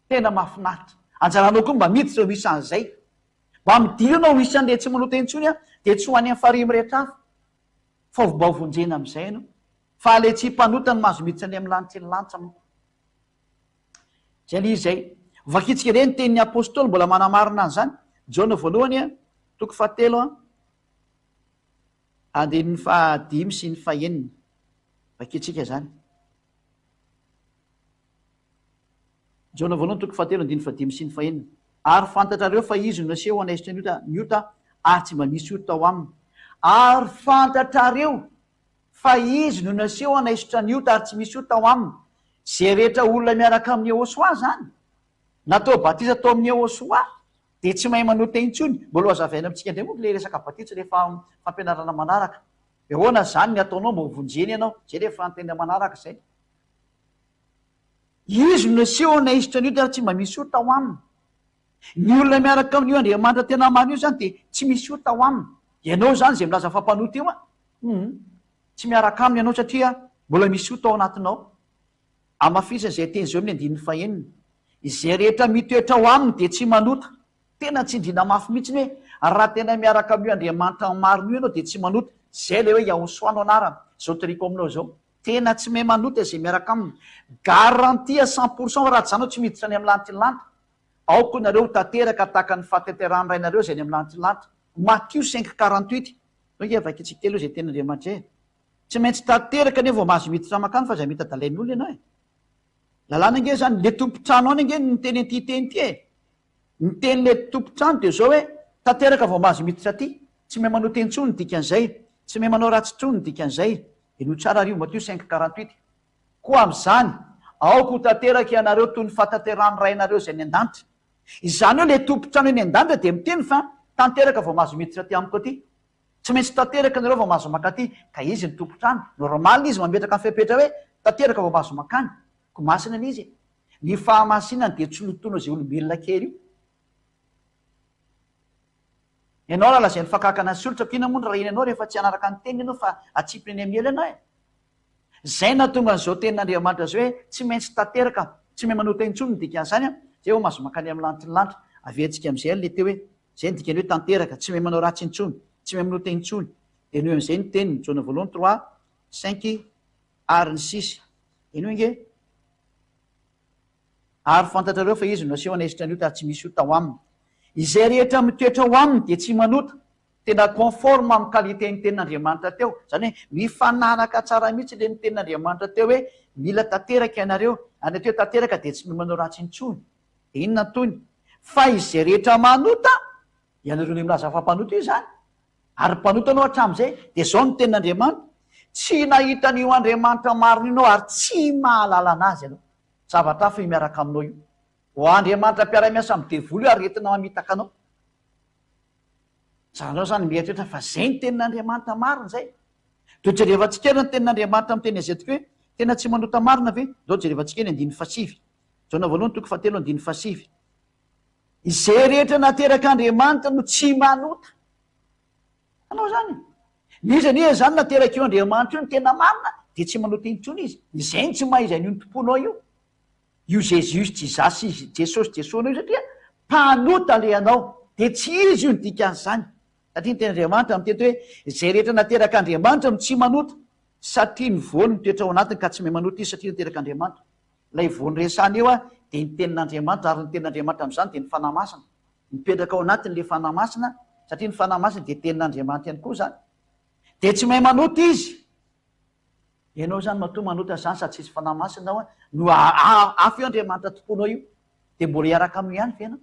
Tena mahafinaritra. Anjaranao koa mba miditra ho isan'izay. Mba midira ianao ho isan'ilay tsy manota intsony an, dia tsy ho any amin'ny farihy mirehitra afo. Fa mba ho vonjena amin'izay ianao. Fa ilay tsy mpanota no mahazo miditra any amin'ny lanitry ny lanitra manko. Izay ilay izy izay. Vakintsika indray ny tenin'ny apostoly mbola manamarina an'izany. Jaona voalohany an, toko fahatelo an, andininy fahadimy sy ny fahenina. Vakintsika izany. Jaona voalohany toko fahatelo andininy fahadimy sy ny fahenina. Ary fantatrareo fa izy no naseho hanaisotra ny ota, ny ota, ary tsy mba nisy ota tao aminy. Ary fantatrareo fa izy no naseho hanaisotra ny ota, ary tsy misy ota tao aminy. Izay rehetra olona miaraka amin'i Yehosua izany, natao batisa tao amin'i Yehosua, dia tsy mahay manota intsony. Mbola ho hazavaina amintsika indray moa ilay resaka batisa rehefa fampianarana manaraka. Ahoana izany ny ataonao mba ho vonjena ianao? Izay ilay fanontaniana manaraka izay. Izy no naseho naisitra ny ota ary tsy mba misy ota ao aminy. Ny olona miaraka amin'io Andriamanitra tena marina io izany dia tsy misy ota ao aminy. Ianao izany izay milaza fa mpanota io an, hum, tsy miaraka aminy ianao satria mbola misy ota ao anatinao. Hamafisina izay teny izay eo amin'ny andininy fahenina. Izay rehetra mitoetra ao aminy dia tsy manota. Tena tsindriana mafy mihitsy ny hoe raha tena miaraka amin'io Andriamanitra marina io ianao dia tsy manota. Izay ilay hoe Yahosoa no anarany. Izao toriko aminao izao. Tena tsy mahay manota izay miaraka aminy. Garantie à cent pour cent fa raha tsy izany ianao tsy miditra any amin'ny lanitry ny lanitra. Aoka nareo ho tanteraka tahaka ny fahatanterahan'ny Rainareo izay any amin'ny lanitry ny lanitra. Matio cinq 48. Zao ange vakintsika kely aloha izay tenin'Andriamanitra izay e. Tsy maintsy tanteraka anie vao mahazo miditra mankany fa aza mety adalain'olona ianao e. Lalàna ange izany, le tompon-trano any ange no niteny an'ity teny ity e. Ny tenin'ilay tompon-trano dia izao hoe, tanteraka vao mahazo miditra aty. Tsy mahay manota intsony ny dikan'izay. Tsy mahay manao ratsy intsony ny dikan'izay. Henoy tsara ary io, Matio cinq 48. Koa amin'izany, aoka ho tanteraka ianareo toy ny fahatanterahan'ny Rainareo izay any an-danitra. Izany hoe ilay tompon-trano eny an-danitra dia miteny fa tanteraka vao mahazo miditra aty amiko aty. Tsy maintsy tanteraka ianareo vao mahazo mankaty. Ka izy no tompon-trano. Normal izy mametraka ny fepetra hoe tanteraka vao mahazo mankany. Koa masina anie izy e. Ny fahamasinany dia tsy lotoina izay olombelona kely io. Ianao raha lazainy fa kankana sy olitra, inona moa no rahiny anao rehefa tsy hanaraka ny teniny ianao fa atsipiny eny amin'ny ela ianao e? Izay nahatonga an'izao tenin'Andriamanitra izao hoe tsy maintsy tanteraka, tsy mahay manota intsony ny dikan'izany an, izay vao mahazo mankany amin'ny lanitry ny lanitra. Averintsika amin'izay ary ilay teo hoe, izay ny dikany hoe tanteraka, tsy mahay manao ratsy intsony, tsy mahay manota intsony. Henoy amin'izay ny teniny, Jaona voalohany trois, cinq ary ny six. Henoy ange. Ary fantatrareo fa Izy no naseho hanaisotra ny ota ary tsy misy ota ao aminy. Izay rehetra mitoetra ao aminy dia tsy manota. Tena conforme amin'ny qualité ny tenin'Andriamanitra teo. Izany hoe mifanaraka tsara mihitsy ilay ny tenin'Andriamanitra teo hoe mila tanteraka ianareo. Ary ny atao hoe tanteraka dia tsy manao ratsy intsony. Dia inona ny tohiny? Fa izay rehetra manota, ianareo ilay milaza fa mpanota io izany, ary mpanota ianao hatramin'izay, dia izao ny tenin'Andriamanitra, tsy nahita an'io Andriamanitra marina io ianao ary tsy mahalala an'Azy ianao. Zavatra hafa io miaraka aminao io. Ho Andriamanitra mpiara-miasa amin'ny devoly io aretina mamitaka anao. Zanao zany mieritreritra fa zay ny tenin'Andriamanitra marina zay. Toa jerevantsika ary ny tenin'Andriamanitra miteny azy eto hoe tena tsy manota marina ve? Ndao jerevantsika ny andininy fahasivy. Jaona voalohany toko fahatelo andininy fahasivy. Izay rehetra naterak'Andriamanitra no tsy manota. Anao zany. N'iza n'iza zany naterak'io Andriamanitra io ny tena marina dia tsy manota intsony izy. Izay no tsy maha izy an'io ny tomponao io. Io Jesus, Jesus, Jesosy, Jesoa anao io satria mpanota le anao. Dia tsy izy io ny dikan'izany. Satria ny tenin'Andriamanitra mitety hoe izay rehetra naterak'Andriamanitra no tsy manota satria ny voany mitoetra ao anatiny ka tsy mahay manota izy satria naterak'Andriamanitra. Ilay voany resahana eo dia ny tenin'Andriamanitra ary ny tenin'Andriamanitra amin'izany dia ny Fanahy Masina. Mipetraka ao anatiny ilay Fanahy Masina, satria ny Fanahy Masina dia Tenin'Andriamanitra ihany koa izany. Dia tsy mahay manota izy. Ianao izany matoa manota izany sady tsisy Fanahy Masina ao, no hafa io Andriamanitra tomponao io. Dia mbola hiaraka aminy ihany ve ianao?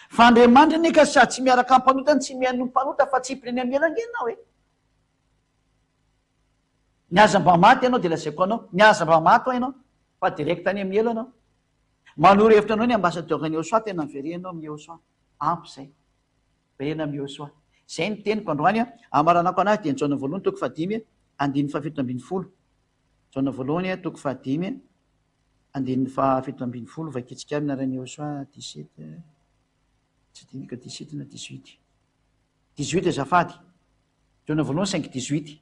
Fa Andriamanitra anie ka sady tsy miaraka amin'ny mpanota no tsy mihaino ny mpanota fa tsy mpireny amin'ny ela ange ianao e. Ny aza mba maty ianao dia lazaiko anao, ny aza mba maty hoa ianao, fa direct any amin'ny helo ianao. Manoro hevitra anao ny ambassadeur ny Eosoa tena miverena ao amin'ny Eosoa. Ampy izay. Miverena amin'ny Eosoa. Izay ny teniko androany a. Amaranako anazy dia ny Jaona voalohany toko fahadimy andininy fahafito ambin'ny folo. Jaona voalohany toko fahadimy andininy fahafito ambin'ny folo vakitsika amin'ny anaran'i Eosoa 17 tsy adiniko 17 na 18. 18 azafady. Jaona voalohany 5 18.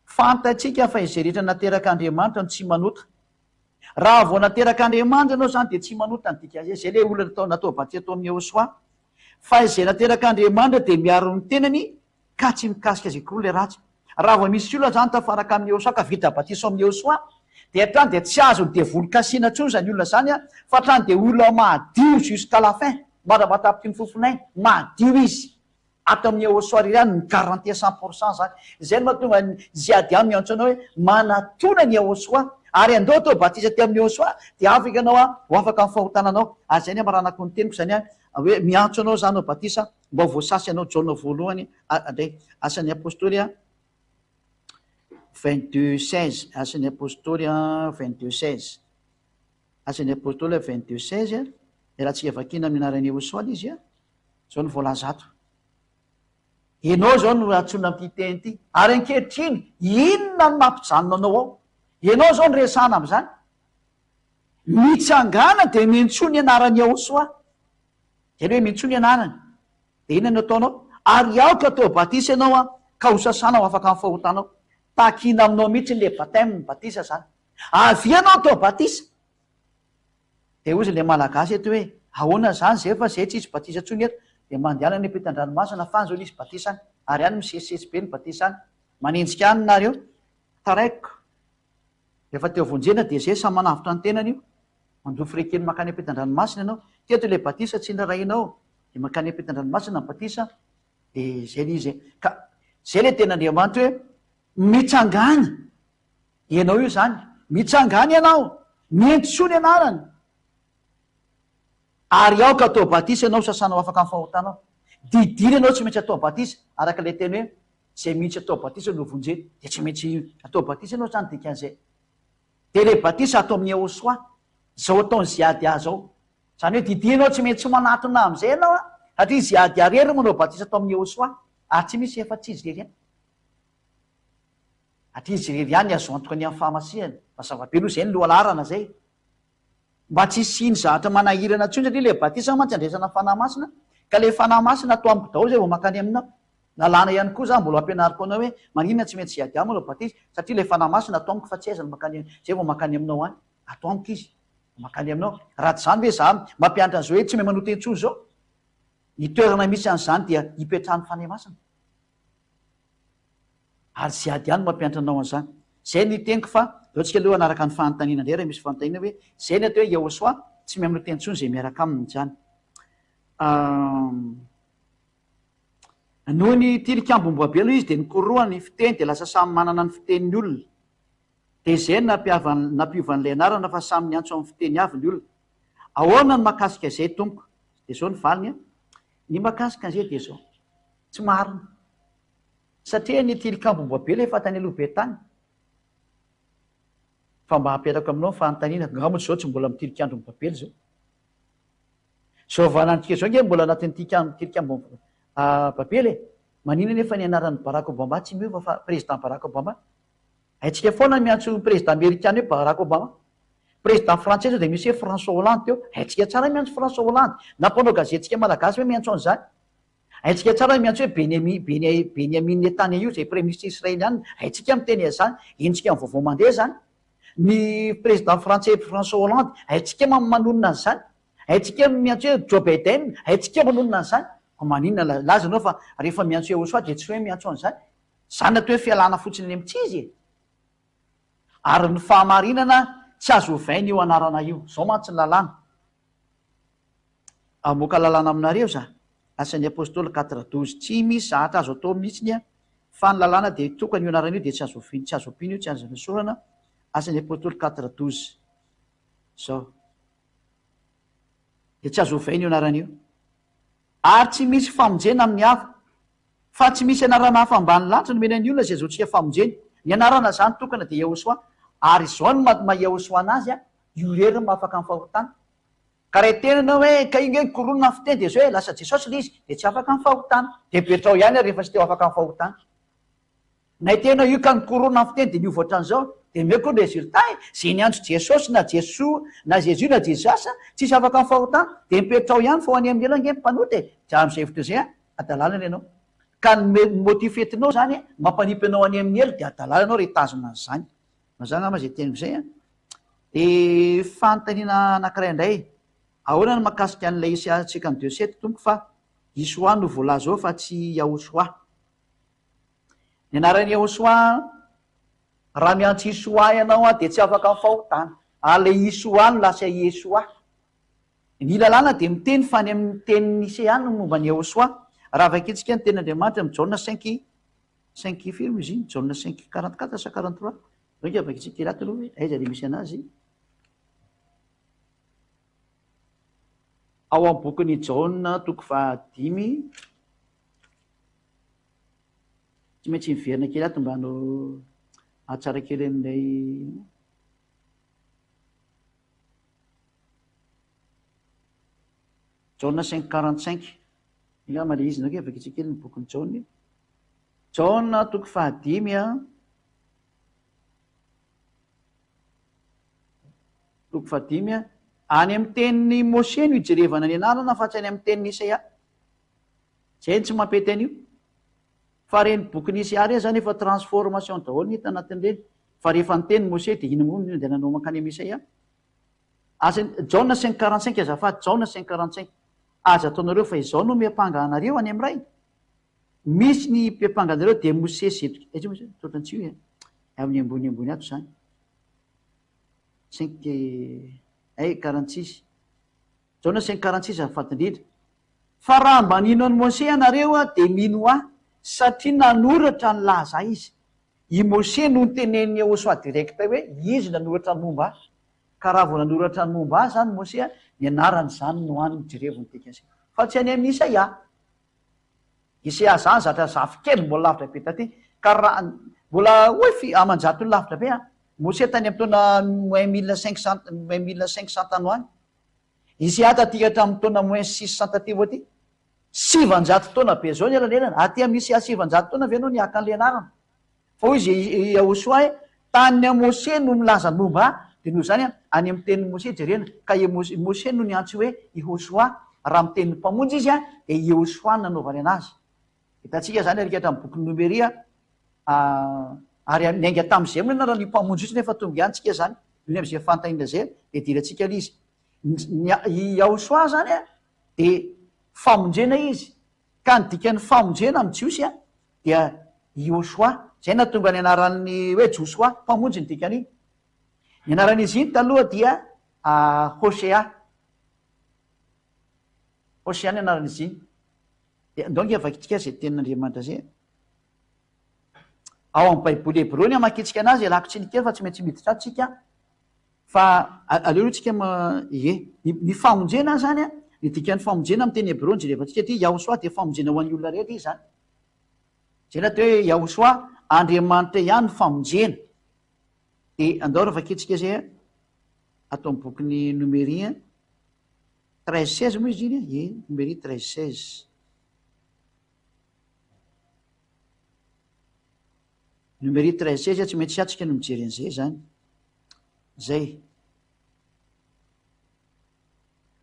Fantatsika fa izay rehetra naterak'Andriamanitra no tsy manota. Raha vao naterak'Andriamanitra ianao izany dia tsy manota ny dikan'izay. Izay ilay olona natao natao batisa tao amin'ny Yehosua. Fa izay naterak'Andriamanitra dia miaro ny tenany ka tsy mikasika azy akory ilay ratsy. Raha vao misy olona izany tafaraka amin'i Yehosua ka vita batisa ao amin'i Yehosua dia hatrany dia tsy azon'ny devoly kasihina intsony izany olona izany fa hatrany dia olona madio jusqu'à la fin, mandra-pahatapitry ny fofon'ainy, madio izy. Ato amin'ny Eosoa irery ihany ny garantie 100% zany. Izay no mahatonga ny Ziadian miantso anao hoe manatona ny Eosoa ary andao atao batisa aty amin'ny Eosoa dia afaka ianao ho afaka amin'ny fahotana anao. Ary izay ny amaranako ny teniko izany hoe miantso anao za hanao batisa mba ho voasasa ianao Jaona voalohany indray Asan'ny Apostoly 22 16 Asan'ny Apostoly 22 16 Asan'ny Apostoly 22 16 Iarahantsika vakiana amin'ny anaran'i Eosoa ilay izy a. Izao no voalaza ato. Ianao izao no antsoina amin'ity teny ity. Ary ankehitriny, inona no mampijanona anao ao? Ianao izao no resahana amin'izany. Mitsangàna dia miantsoa ny anaran'i Yahoshuah. Izay ilay hoe miantsoa ny anarany. Dia inona no ataonao? Ary aoka atao batisa ianao an, ka ho sasana ho afaka amin'ny fahotanao. Takiana aminao mihitsy ilay baptême, batisa izany. Avia ianao atao batisa. Dia hozy ilay malagasy eto hoe, ahoana izany izay fa izay tsisy batisa intsony eto, dia mandehana any ampitan-dranomasina fa any izao nisy batisa any, ary any misesisesy be ny batisa any. Manenjika any nareo. Taraiko. Rehefa teo vonjena dia izay samy manavotra ny tenany io. Mandoa frais kely mankany ampitan-dranomasina ianao. Teto ilay batisa tsy niraharahianao, dia mankany ampitan-dranomasina ny batisa, dia izay ilay izy e. Ka izay ilay tenin'Andriamanitra hoe, mitsangàna. Ianao io izany. Mitsangàna ianao. Miantsoa ny anarany. Ary aoka atao batisa ianao sasana ho afaka amin'ny fahotanao. Didiana ianao tsy maintsy atao batisa, araka ilay teny hoe izay mihitsy atao batisa no vonjena. Dia tsy maintsy atao batisa ianao izany dikan'izay. Dia ilay batisa atao amin'ny Yehosua, izao ataon'i Ziadia izao. Izany hoe didiana ianao tsy maintsy manatona amin'izay ianao an, satria i Ziadia irery no manao batisa atao amin'ny Yehosua, ary tsy misy afa-tsy izy irery ihany. Satria izy irery ihany azo antoka ny amin'ny fahamasihana. Mazava be aloha izay ny lohalaharana izay. Mba tsy hisian'ny zavatra manahirana intsony satria ilay batisa mantsy andraisana Fanahy Masina ka ilay Fanahy Masina ato amiko daholo izay vao mankany aminao. Lalàna ihany koa izany mbola ampianariko anao hoe maninona tsy maintsy hiady aminy ilay batisa satria ilay Fanahy Masina ato amiko fa tsy aiza no mankany izay vao mankany aminao any. Ato amiko izy vao mankany aminao. Raha tsy izany ve izaho mampianatra an'izao hoe tsy mahay manota intsony izao? Ny toerana misy an'izany dia ipetrahan'ny Fanahy Masina. Ary tsy ady ihany no mampianatra anao an'izany. Izay no teniko fa aleo tsika aloha hanaraka ny fanontaniana indray raha misy fanontaniana hoe izay ny atao hoe Yahoshuah tsy mihaino teny intsony izay miaraka aminy izany. Noho ny tilikambo Babela aloha izy dia nikoroa ny fiteny dia lasa samy manana ny fiteniny olona. Dia izay no nampiova an'ilay anarana fa samy niantso amin'ny fiteny avy ny olona. Ahoana ny mahakasika izay tompoko? Dia izao ny valiny an. Ny mahakasika an'izay dia izao. Tsy marina. Satria ny tilikambo Babela efa tany aloha be tany. Fa mba apetrako aminao ny fanontaniana, angaha moa izao tsy mbola amin'ny tilikandron'i Babela izao? Izao valantsika izao ange mbola anatin'ny tilikambo Babela e! Maninona nefa ny anaran'i Barack Obama tsy miova fa président Barack Obama? Haintsika foana ny miantso président amerikana hoe Barack Obama. Président frantsay izao dia misy hoe François Hollande teo. Haintsika tsara ny miantso François Hollande. Na mpanao gazetintsika malagasy ve miantso an'izany? Haintsika tsara ny miantso hoe Benemi, Bene, Benyamin Netanyahu izay praiminisitra israelianina. Haintsika miteny an'izany. Henontsika amin'ny vaovao mandeha izany. Ny président frantsay François Hollande, haintsika manonona an'izany. Haintsika miantso hoe Joe Biden, haintsika manonona an'izany. Koa maninona laza ianao fa rehefa miantso Yehosoa dia tsy hoe miantso an'izany. Izany atao hoe fialana fotsiny any amin'ny tsy izy e! Ary ny fahamarinana tsy azo ovaina io anarana io. Izao mantsy ny lalàna. Hamoaka lalàna aminareo za. Asan'ny Apostoly quatre 12. Tsy misy zahatra azo atao mihitsiny an, fa ny lalàna dia tokana io anarana io dia tsy azo oviana, tsy azo ampiana io, tsy azo nesorana. Asan'ny Apostoly quatre 12. Izao. Dia tsy azo ovaina io anarana io. Ary tsy misy famonjena amin'ny hafa. Fa tsy misy anarana hafa ambany lanitra nomena ny olona izay azahoantsika famonjena. Ny anarana izany tokana dia Yahoshuah. Ary izao no maha Yahoshuah anazy an, io irery no mahafaka ny fahotana. Ka raha hiteny ianao hoe ka io nge ny koronina ny fiteny dia izao e, lasa Jesosy ilay izy, dia tsy afaka ny fahotana. Dia petrao ihany ary rehefa tsy te ho afaka ny fahotana. Na hiteny ianao io ka ny koronina ny fiteny dia niova ohatran'izao, dia omeko ny résultat e, izay niantso Jesosy na Jesoa na Jésus na Jesus, tsisy afaka ny fahotana, dia mipetrao ihany fa ho any amin'ny helo ange ny mpanota e, dia amin'izay hevitra izay an, adalalana ianao. Ka ny motif entinao izany mampanipy anao any amin'ny helo dia adalalana ianao raha hitazona an'izany. Mazava angamba izay teniko izay an. Dia fanontaniana anankiray indray, ahoana ny mahakasika an'ilay Isaia 52 sept tompoko fa Yeshua no voalaza ao fa tsy Yahoshua. Ny anaran'i Yahoshuah raha miantso Yeshua ianao dia tsy afaka amin'ny fahotana. Ary ilay Yeshua no lasa Yeshua. Ny lalàna dia miteny fa any amin'ny tenin'i Nisea no momba an'i Yahoshuah. Raha vakintsika ny tenin'Andriamanitra amin'ny Jaona cinq, cinq firy moa izy iny? Jaona cinq 44 sa 43? Ndao vakintsika kely ato aloha hoe aiza ilay misy anazy. Ao amin'ny bokin'i Jaona toko fahadimy. Tsy maintsy miverina kely ato mba hanao hahatsara kely an'ilay Jaona 5:45. Angamba ilay izy ndray vakitsika kely ny bokin'i Jaona. Jaona toko fahadimy a. Toko fahadimy a. Any amin'ny tenin'i Moshe no ijerevana ny anarana fa tsy any amin'ny tenin'i Isaia. Zay no tsy mampety an'io. Fa reny boky nisy ahy reny zany efa transformation daholo ny hita anatin'ireny. Fa rehefa niteny Mose dia iny moa no nandehananao mankany amin'i Isaia. Aza, Jaona cinq 45 azafady, Jaona cinq 45. Aza ataonareo fa izao no miampanga anareo any amin'ny Ray. Misy ny mpiampanga anareo dia Mosesy eto. Aiza moa izany? Ohatran'ny tsy io e. Amin'ny ambony ambony ato izany. Cinq, ay, 46. Jaona cinq 46 azafady indrindra. Fa raha mba nino an'i Mose ianareo dia mino ahy, satria nanoratra ny laza ahy izy. I Mose no notenenin'i Yehosua direct hoe izy nanoratra ny momba ahy. Ka raha vao nanoratra ny momba ahy izany Mose, ny anarany izany no any jerevo ny dikan'izay. Fa tsy any amin'i Isaia. Isea zany zatra zafikely mbola lavitra be taty ka raha mbola hoy fi amanjatony lavitra be an! Mose tany amin'ny taona moins 1500 moins 1500 tany ho any. Isea taty hatramin'ny taona moins 600 taty ho aty. 900 taona be zao ny elanelana. Aty amin'ny Isea 900 taona ve ianao nihaka an'ilay anarana? Fa hoy izy i Yahosoa hoe, Tany amin'i Mose no milaza ny momba ahy, dia noho izany any amin'ny tenin'i Mose jerena, ka i Mose no niantso hoe Yehosoa, raha miteny ny Mpamonjy izy dia Yehosoa no nanaovany anazy. Hitantsika izany ary hatramin'ny bokin'ny Nomeria, ary niainga tamin'izay moa ny anaran'io Mpamonjy io nefa tonga ihany tsika izany, noho ny amin'izay fanontaniana izay dia idirantsika ilay izy. I Yahosoa izany dia famonjena izy, ka ny dikan'ny famonjena amin'ny Jiosy dia Ioshua, izay nahatonga ny anaran'ny hoe Josoa, mpamonjy ny dikan'iny. Ny anaran'izy iny taloha dia Hosea. Hosea ny anaran'izy iny. Dia andao ange vakintsika izay tenin'Andriamanitra izay. Ao amin'ny Baiboly hebreo ny amakintsika anazy, ialako tsiny kely fa tsy maintsy miditra ato tsika. Fa aleo aloha tsika ie. Ny famonjena zany, ny dikan'ny famonjena amin'ny teny hebreo no jerevantsika aty, Yahoshuah dia famonjena ho an'ny olona rehetra izy zany. Zay ilay atao hoe Yahoshuah, Andriamanitra ihany no famonjena. Dia andao raha vakintsika izay ato amin'ny bokin'ny Nomery 13 16 moa izy iny, ie, Nomery 13 16. Numéro 13 16 tsy maintsy atsika no mijery an'izay zany. Zay.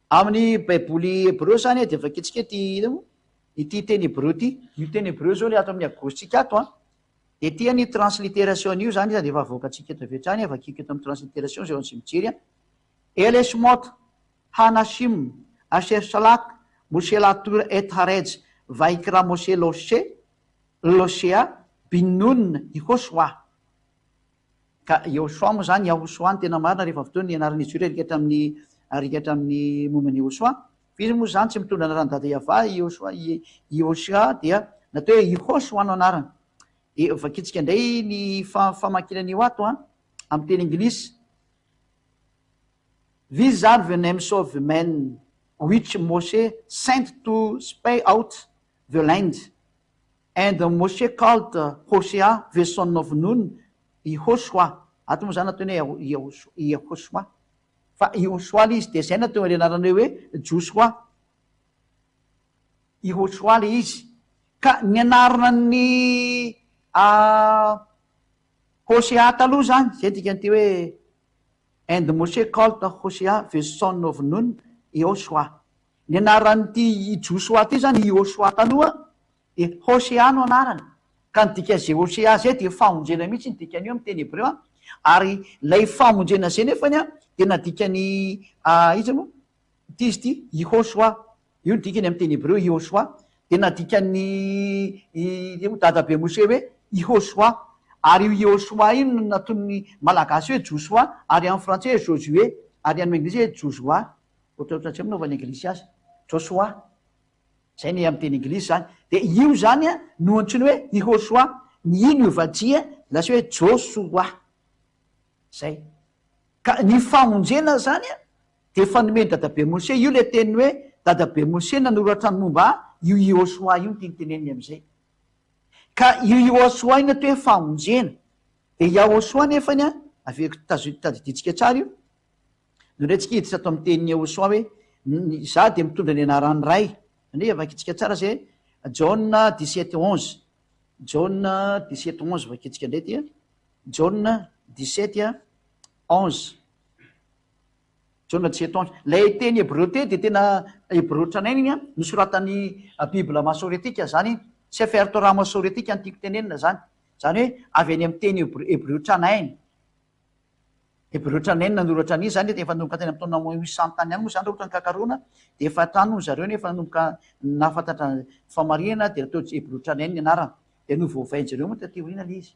Amin'ny Baiboly hebreo zany dia vakintsika ity ina moa? Ity teny hebreo ity. Io teny hebreo zao le ato amin'ny agositsika ato an. Dia ity ny transliteration an'io zany izy efa avoakantsika eto avy hatrany, vakiko eto amin'ny transliteration izay ho an'izay mijery an. Eleshmot, Hanashim, Asher Shalak, Moshe Latur et Harej, Vaikra Moshe Loshe, Losea, bin Nun, i Hoshoa. Ka i Yehoshoa moa izany, Yahoshoa no tena marina rehefa avy teo ny anaran'izy io rerika hatramin'ny rerika hatramin'ny momba an'i Yehoshoa. Fa izy moa izany tsy mitondra anaran'i Dada Yavah, i Yehoshoa, i Yehoshoa dia natao hoe Yehoshoa no anarany. Dia vakintsika indray ny famakiana an'io ato an, amin'ny teny anglisy. These are the names of the men which Moshe sent to spy out the land. And Moshe called Hosea the son of Nun Yehoshua, ato moa zany ataony hoe Yehoshua, fa Yehoshua le izy, de zay no atao le anarana hoe Josoa, Yehoshua le izy, ka ny anaran'ny Hosea taloha zany, zay dikan'ity hoe And Moshe called Hosea the son of Nun Yehoshua, ny anaran'ity Josoa ty zany Yehoshua taloha Dia Hosea no anarany. Ka ny dikan'izay Hosea izay dia famonjena mihitsy ny dikan'io amin'ny teny hebreo an. Ary ilay famonjena izay nefany an, dia nadikan'i iza moa ity izy ity? Yehosua. Io ny dikany amin'ny teny hebreo, Yehosua. Dia nadikan'i iza moa, dadabe Moshe hoe Yehosua. Ary io Yehosua io no nataon'ny Malagasy hoe Josoa, ary amin'ny frantsay hoe Josué, ary amin'ny anglisy hoe Joshua. Ohatrohatran'izay moa nanaovan'ny anglisy azy. Joshua. Zay ny amin'ny teny anglisy zany. Dia io zany no antsoina hoe Yehosua. Ny i niova J lasa hoe Josoa. Zay. Ka ny famonjena zany dia efa nomen'i dadabe Mose. Io ilay teniny hoe dadabe Mose nanoratra ny momba ahy, io Yehosua io no tiany teneniny amin'izay. Ka io Yehosua io no atao hoe famonjena. Dia Yahosua nefany an, averiko tadidintsika tsara io, Indray tsika hiditra ato amin'ny tenin'i Yehosua hoe, Izaho dia mitondra ny anaran'ny Ray. Izany hoe vakintsika tsara izay Jaona 17 11. Jaona 17 11 vakintsika indray ity. Jaona 17 11. Jaona 17 11. Ilay teny hebreo teny dia tena hebreo tranainy iny, nosoratan'ny Bible masoretika izany iny. Sefer Torah masoretika no tiako tenenina izany. Izany hoe avy any amin'ny teny hebreo tranainy. Hebreo tranainy nanoratra an'izy zany efa nanomboka tany amin'ny taona moins 800 tany ihany moa zany raha ohatra ny kakaroana dia efa tany hono zareo nefa nanomboka nahafantatra famarihana dia natao hebreo tranainy ny anarana dia novaovain-jareo moa taty aoriana ilay izy.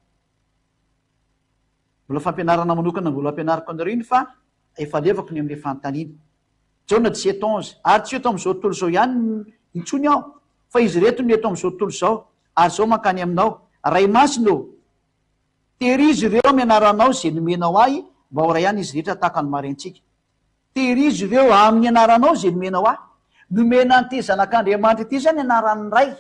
Mbola fampianarana manokana mbola ampianariko anareo iny fa efa alevako ny amin'ilay fanontaniana. Jaona 17 11 Ary tsy eto amin'izao tontolo izao ihany intsony aho fa izy ireto no eto amin'izao tontolo izao ary izao mankany aminao. Ray Masina ô! Tehirizo ireo amin'ny anaranao izay nomenao ahy mba ho iray ihany izy rehetra tahaka ny marentsika. Tehirizo ireo amin'ny anaranao izay nomenao ahy. Nomena an'ity Zanak'Andriamanitra ity izany ny anaran'ny Ray.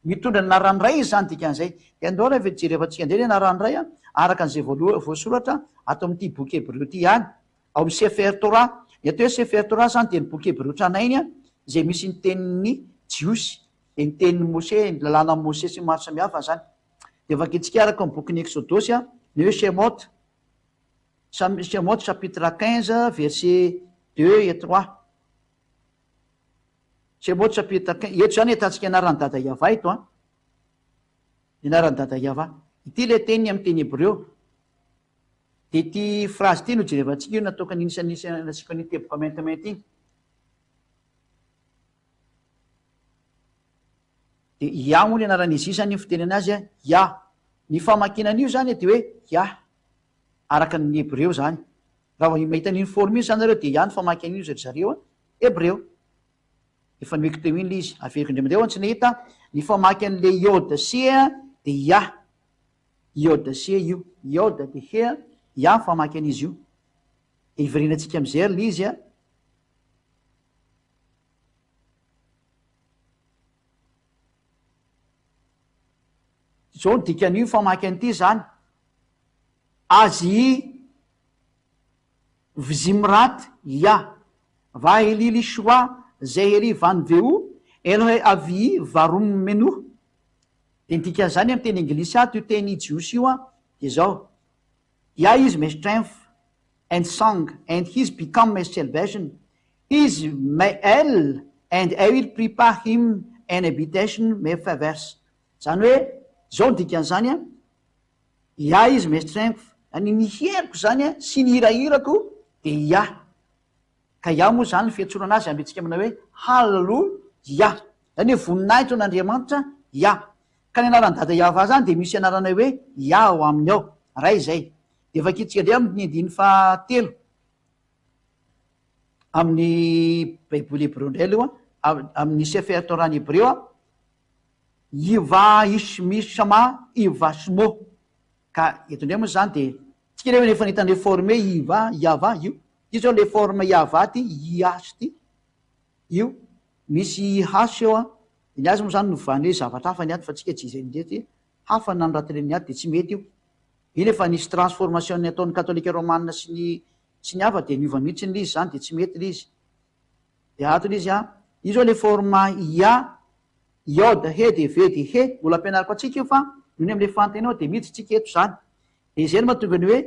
Mitondra ny anaran'ny Ray izy izany dikan'izay. Dia andao ary jerevantsika indray ny anaran'ny Ray araka an'izay voaloha voasoratra ato amin'ity boky Hebreo ity ihany. Ao amin'ny Sefer Torah. Ny atao hoe Sefer Torah izany dia ny boky Hebreo tranainy izay misy ny tenin'ny Jiosy, dia ny tenin'i Mose, ny lalànan'i Mose sy ny maro samihafa izany. Dia vakintsika araka ny bokin'ny Eksodosy ny hoe Shemot, Shemot chapitre 15 verset 2 et 3. Shemot chapitre 15, eto izany ahitantsika anaran'i Dada Yavah eto an. Ny anaran'i Dada Yavah. Ity ilay teniny amin'ny teny hebreo. Dia ity phrase ity no jerevantsika io nataoko an'iny sy an'iny nasiako an'iny teboka maintimainty iny. Dia Yah moa ny anaran'izy io izany ny fitenena azy an, Yah. Ny famakiana an'io izany dia hoe Yah. Araka ny hebreo izany. Raha vao mahita an'iny forme iny izany nareo dia Yah ny famaky an'io ry zareo an, hebreo. Efa nomeko teo iny ilay izy. Averiko indray mandeha ho an'ny tsy nahita, ny famaky an'ilay Yod sy He dia Yah. Yod sy He io. Yod dia He, Yah ny famaky an'izy io. Dia hiverenantsika amin'izay ary ilay izy an. Izao ny dikan'io famaky an'ity izany, Azy Vzimrat Ya, Vahelili Shwa Zeheri Van Veu Elohe Avii Varum Menuh. Dia ny dikan'izany amin'ny teny anglisy ato io teny jiosy io an, dia izao, Yah is my strength and song and his become my salvation, He is my El and I will prepare him an habitation my favors. Izany hoe, izao ny dikan'izany an, Yah is my strength, izany ny heriko izany an, sy ny hirahirako dia Yah. Ka Yah moa izany ny fiantsoana azy ambintsika manao hoe Hallelujah. Izany hoe voninahitra ho an'Andriamanitra Yah. Ka ny anaran'i Dada Yahvah izany dia misy anarana hoe Yah ao aminy ao. Ray izay. Dia vakintsika indray amin'ny andininy fahatelo. Amin'ny Baiboly hebreo indray aloha, amin'ny Sefer Torah ny hebreo, Yivah Ishmi Shama Yivah Shmo. Ka eto indray moa izany dia, tsika ireo efa nahita an'ilay forme Yivah, Yavah io. Ity izao ilay forme Yavah ity, IH ity. Io, misy IH eo an. Dia ny azy moa izany novany hoe zavatra hafa ny ato fa tsika tsy izay indray ity. Hafa ny nanoratan'ny ato dia tsy mety io. Iny efa nisy transformation ny ataon'ny katolika romana sy ny sy ny hafa dia niova mihitsy ilay izy izany dia tsy mety ilay izy. Dia ato ilay izy an, io izao ilay forme ia, iod, he dia ve dia he, mbola ampianariko antsika io fa noho ny amin'ilay fanontanianao dia miditra tsika eto izany. Dia izay no mahatonga ny hoe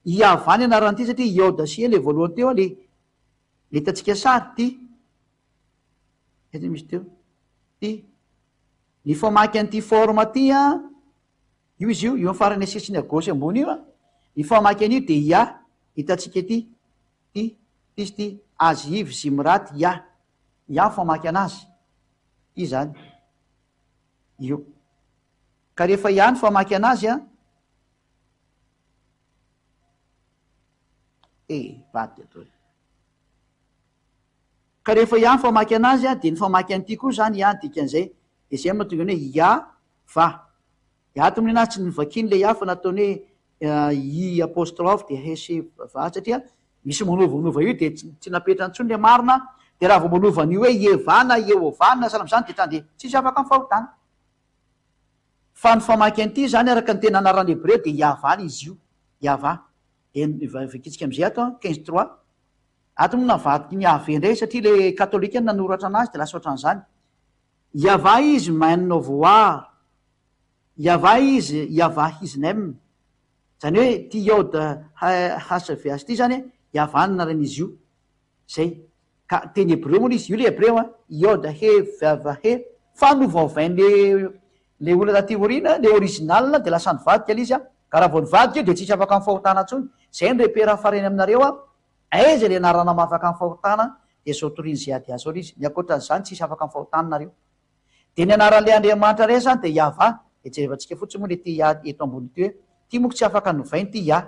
Iavah ny anaran'ity satria iod sy he ilay voalohany teo ilay ilay hitantsika sary ity. Aiza misy teo? Ity. Ny famaky an'ity forme ity an, Io izy io, io amin'ny farany sisiny à gauche ambony io an, ny famaky an'io dia Yah, hitantsika ity, ity, ity sy ity, Az Iv Zimrat Yah, Yah ny famaky anazy, ity izany, io. Ka rehefa Yah ny famaky anazy an, eh, vadika daholo. Ka rehefa Yah ny famaky anazy an, dia ny famaky an'ity koa izany Yah ny dikan'izay, dia izay no mahatonga ny hoe Yah Va. Dia ato amin'ny anazy tsy novakiany ilay A fa nataony hoe i apostrophe dia he sy va satria misy manovanova io dia tsy napetrany intsony ilay marina dia raha vao manova an'io hoe Ieva na Iehovah na sahala amin'izany dia tandre tsisy afaka amin'ny fahotana. Fa ny famaky an'ity izany araka ny tena anarana hebreo dia Yavah izy io. Yavah. Dia vakintsika amin'izay ato an, 15 trois. Ato moa navadiky ny Yaveh indray satria ilay katolika no nanoratra anazy dia lasa ohatran'izany. Yavah is man of war, Yavah is Yavah his name, izany hoe ity Yod HVH ity izany Yavah ny anaran'izy io, izay. Ka teny hebreo moa ilay izy, io ilay hebreo an, Yod He Vav He, fa novaovain'ilay ilay olona taty aoriana, ilay original dia lasa nivadika ilay izy an, ka raha vao nivadika io dia tsisy afaka amin'ny fahotana intsony, izay no repère farany aminareo an, Aiza ilay anarana mahafaka ny fahotana dia zao torian'i Ziadia zao ilay izy, ny ankoatran'izany tsisy afaka ny fahotana nareo. Dia ny anaran'ilay Andriamanitra iray izany dia Yavah, dia jerevantsika fotsiny moa ilay ity Yah eto ambony ity hoe, ity monko tsy afaka novaina ity Yah.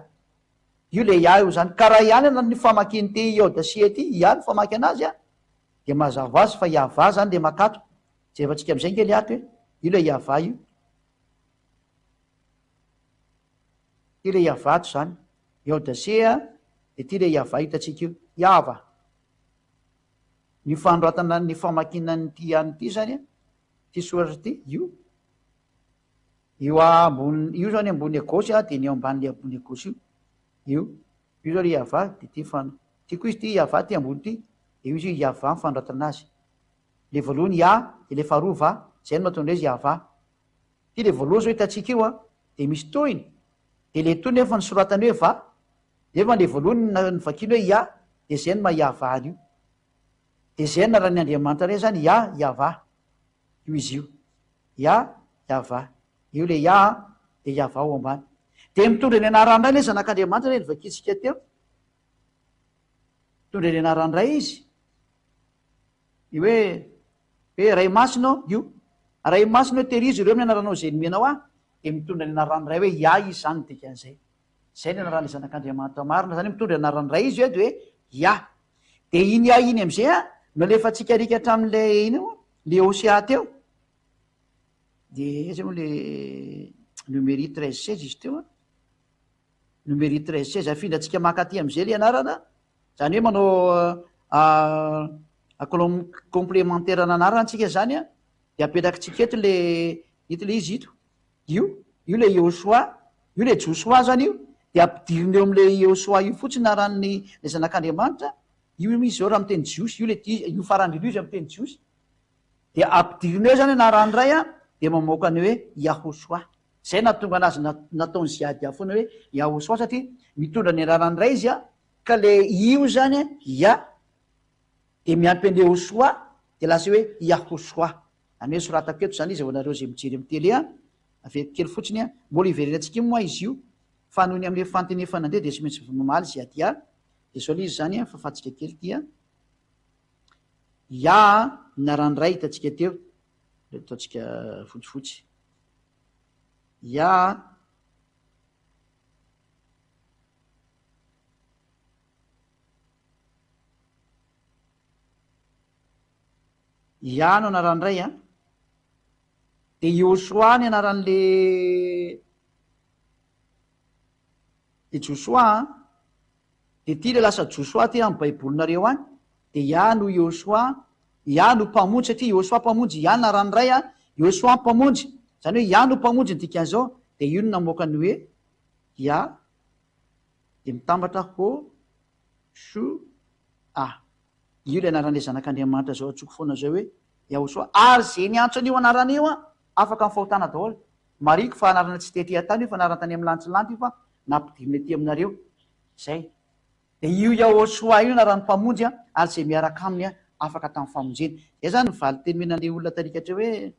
Io ilay Yah io izany. Ka raha ihany ny famakian'ity Yod sy He ity, Yah no famaky anazy an, dia mazava ho azy fa Yavah izany ilay makato. Jerevantsika amin'izay ange ilay ato hoe, io ilay Yavah io. Ity ilay Yavah ato izany. Yod sy He dia ity ilay Yavah hitantsika io. Yava. Ny fanoratana ny famakiana an'ity ihany ity izany, ity soratra ity, io. Io ambony io zany ambony à gauche a, de ny eo amban'le ambony à gauche io, io, io zao le Yavah de ty fan, ty koa izy ty Yavah ty ambony ty, de io izy io Yavah ny fanoratana azy. Le voalohany Ya de le faharoa Va, zay no mahatonga azy Yavah. Ty le voalohany zao hitantsika io a, de misy tohiny, de le tohiny nefa nosoratany hoe Va, nefa le voalohany novakiany hoe Ya, de zay no maha Yavah an'io. De zay anaran'ny Andriamanitra reny zany Ya, Yavah. Io izy io. Ya, Yavah. Io le Ya an, de Yavah ao ambany. De mitondra ny anaran'ny Ray le Zanak'Andriamanitra le novakintsika teo. Mitondra ny anaran'ny Ray izy. Ny hoe, hoe Ray Masina ô, io. Ray Masina ô, tehirizo ireo amin'ny anaranao izay nomenao ahy. Dia mitondra ny anaran'ny Ray hoe Ya izy izany ny dikan'izay. Izay ny anaran'ilay Zanak'Andriamanitra marina. Izany hoe mitondra ny anaran'ny Ray izy hoe dia hoe Ya. Dia iny Ya iny amin'izay an, no alefantsika alika hatramin'ilay ina moa, ilay Hosea teo. Dia aiza moa ilay Numéri 13 16 izy teo an. Numéri 13 16, afindrantsika maka aty amin'izay ilay anarana. Izany hoe manao complémentaire an'anarana tsika izany an, dia apetrakitsika eto ilay, ito ilay izy ito. Io, io ilay Yehosoa, io ilay Josoa izany io, dia ampidirina eo amin'ilay Yehosoa io fotsiny anaran'ny ilay zanak'Andriamanitra, io izy izao raha miteny jiosy, io ilay io farany indrindra io izy amin'ny teny jiosy. Dia ampidirina eo izany anaran'ny Ray an, dia mamoaka ny hoe Yahosoa. Izay nahatonga anazy nataon'i Ziadia foana hoe Yahosoa satria mitondra ny anaran'ny Ray izy an, ka le io izany an, Ya, dia miampy an'i Yehosoa, dia lasa hoe Yahosoa. Izany hoe soratako eto izany izy ho anareo izay mijery amin'ny télé an, averiko kely fotsiny an, mbola hiverenantsika io moa izy io, fa noho ny amin'ilay fantiny efa nandeha dia tsy maintsy mamaly Ziadia, dia izao ilay izy izany an, fafantsika kely ity an. Ya ny anaran'ny ray hitantsika teo, ataontsika fotsifotsy. Ya Ya no anaran'ny ray an. Dia Yosua ny anaran'le i Josoa an. Dia ity ilay lasa Josoa aty amin'ny baibolinareo any, dia Yah no Yehosua, Yah no mpamonjy satria Yehosua mpamonjy, Yah anaran'ny Ray an, Yehosua mpamonjy, izany hoe Yah no mpamonjy ny dikan'izao, dia io no namoaka ny hoe Yah, dia mitambatra Ho Shu A. Io ilay anaran'ilay zanak'Andriamanitra izao antsoiko foana izao hoe Yahosua, ary izay niantso an'io anarana io an, afaka amin'ny fahotana daholo. Marihiko fa anarana tsy tety an-tany io fa anarana tany amin'ny lantsilanty io fa nampidirina ety aminareo. Izay. Dia io Yahoshuah io anaran'ny Mpamonjy an, ary izay miaraka aminy an, afaka tamin'ny famonjena. Izay izany ny valin-teny omena an'ilay olona tarikatra hoe,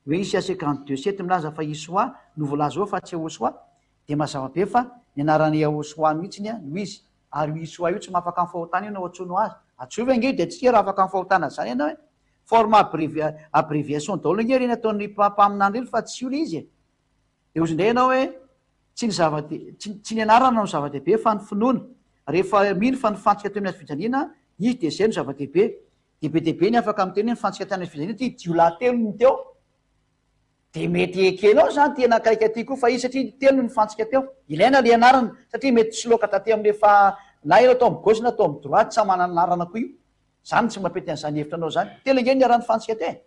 hoe Isa 52 sept milaza fa Isoa no voalaza eo fa tsy Yahoshuah, dia mazava be fa ny anaran'i Yahoshuah mihitsiny an no izy, ary io Isoa io tsy mahafaka amin'ny fahotana io no antsoinao azy. Antsoy ange io dia tsy raha afaka amin'ny fahotana izany ianao e. Forme abbreviation daholo ange ireny ataon'ny mpaminany ireny fa tsy io ilay izy e. Dia hozy indray ianao hoe, tsy ny zava tsy ny anarana no zava-dehibe fa ny finoana. Rehefa mino fa nifantsika teo amin'ny hazo fijaliana izy dia izay no zava-dehibe. Dia be dia be ny afaka miteny hoe nifantsika tany hazo fijaliana ity jiolahy telo no teo. Dia mety ekenao izany ity anakaiky aty koa fa izy satria telo no nifantsika teo. Ilaina ilay anarana satria mety tsy loaka taty amin'ilay fa na ianao tao amin'ny gauche na tao amin'ny droite samy manana anarana koa io. Izany tsy mampety an'izany hevitra anao izany. Telo ange no niaraha-nifantsika teo e.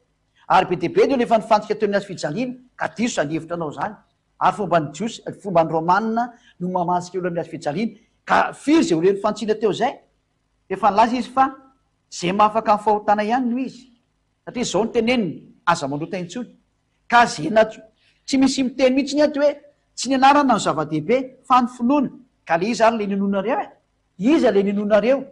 Ary be dia be ny olona efa nifantsika teo amin'ny hazo fijaliana, ka diso izany hevitra anao izany. Ary fomban'ny Jiosy, fomban'ny Romana no mamantsika olona amin'ny hazo fijaliana. Ka firy izay olona nifantsina teo izay? Efa nilaza izy fa izay mahafaka amin'ny fahotana ihany no izy. Satria izao no teneniny, aza manota intsony. Ka izay natso, tsy misy miteny mihitsy ny ato hoe, tsy ny anarana no zava-dehibe, fa ny finoana. Ka le iza ary le ninoanareo e? Iza le ninoanareo?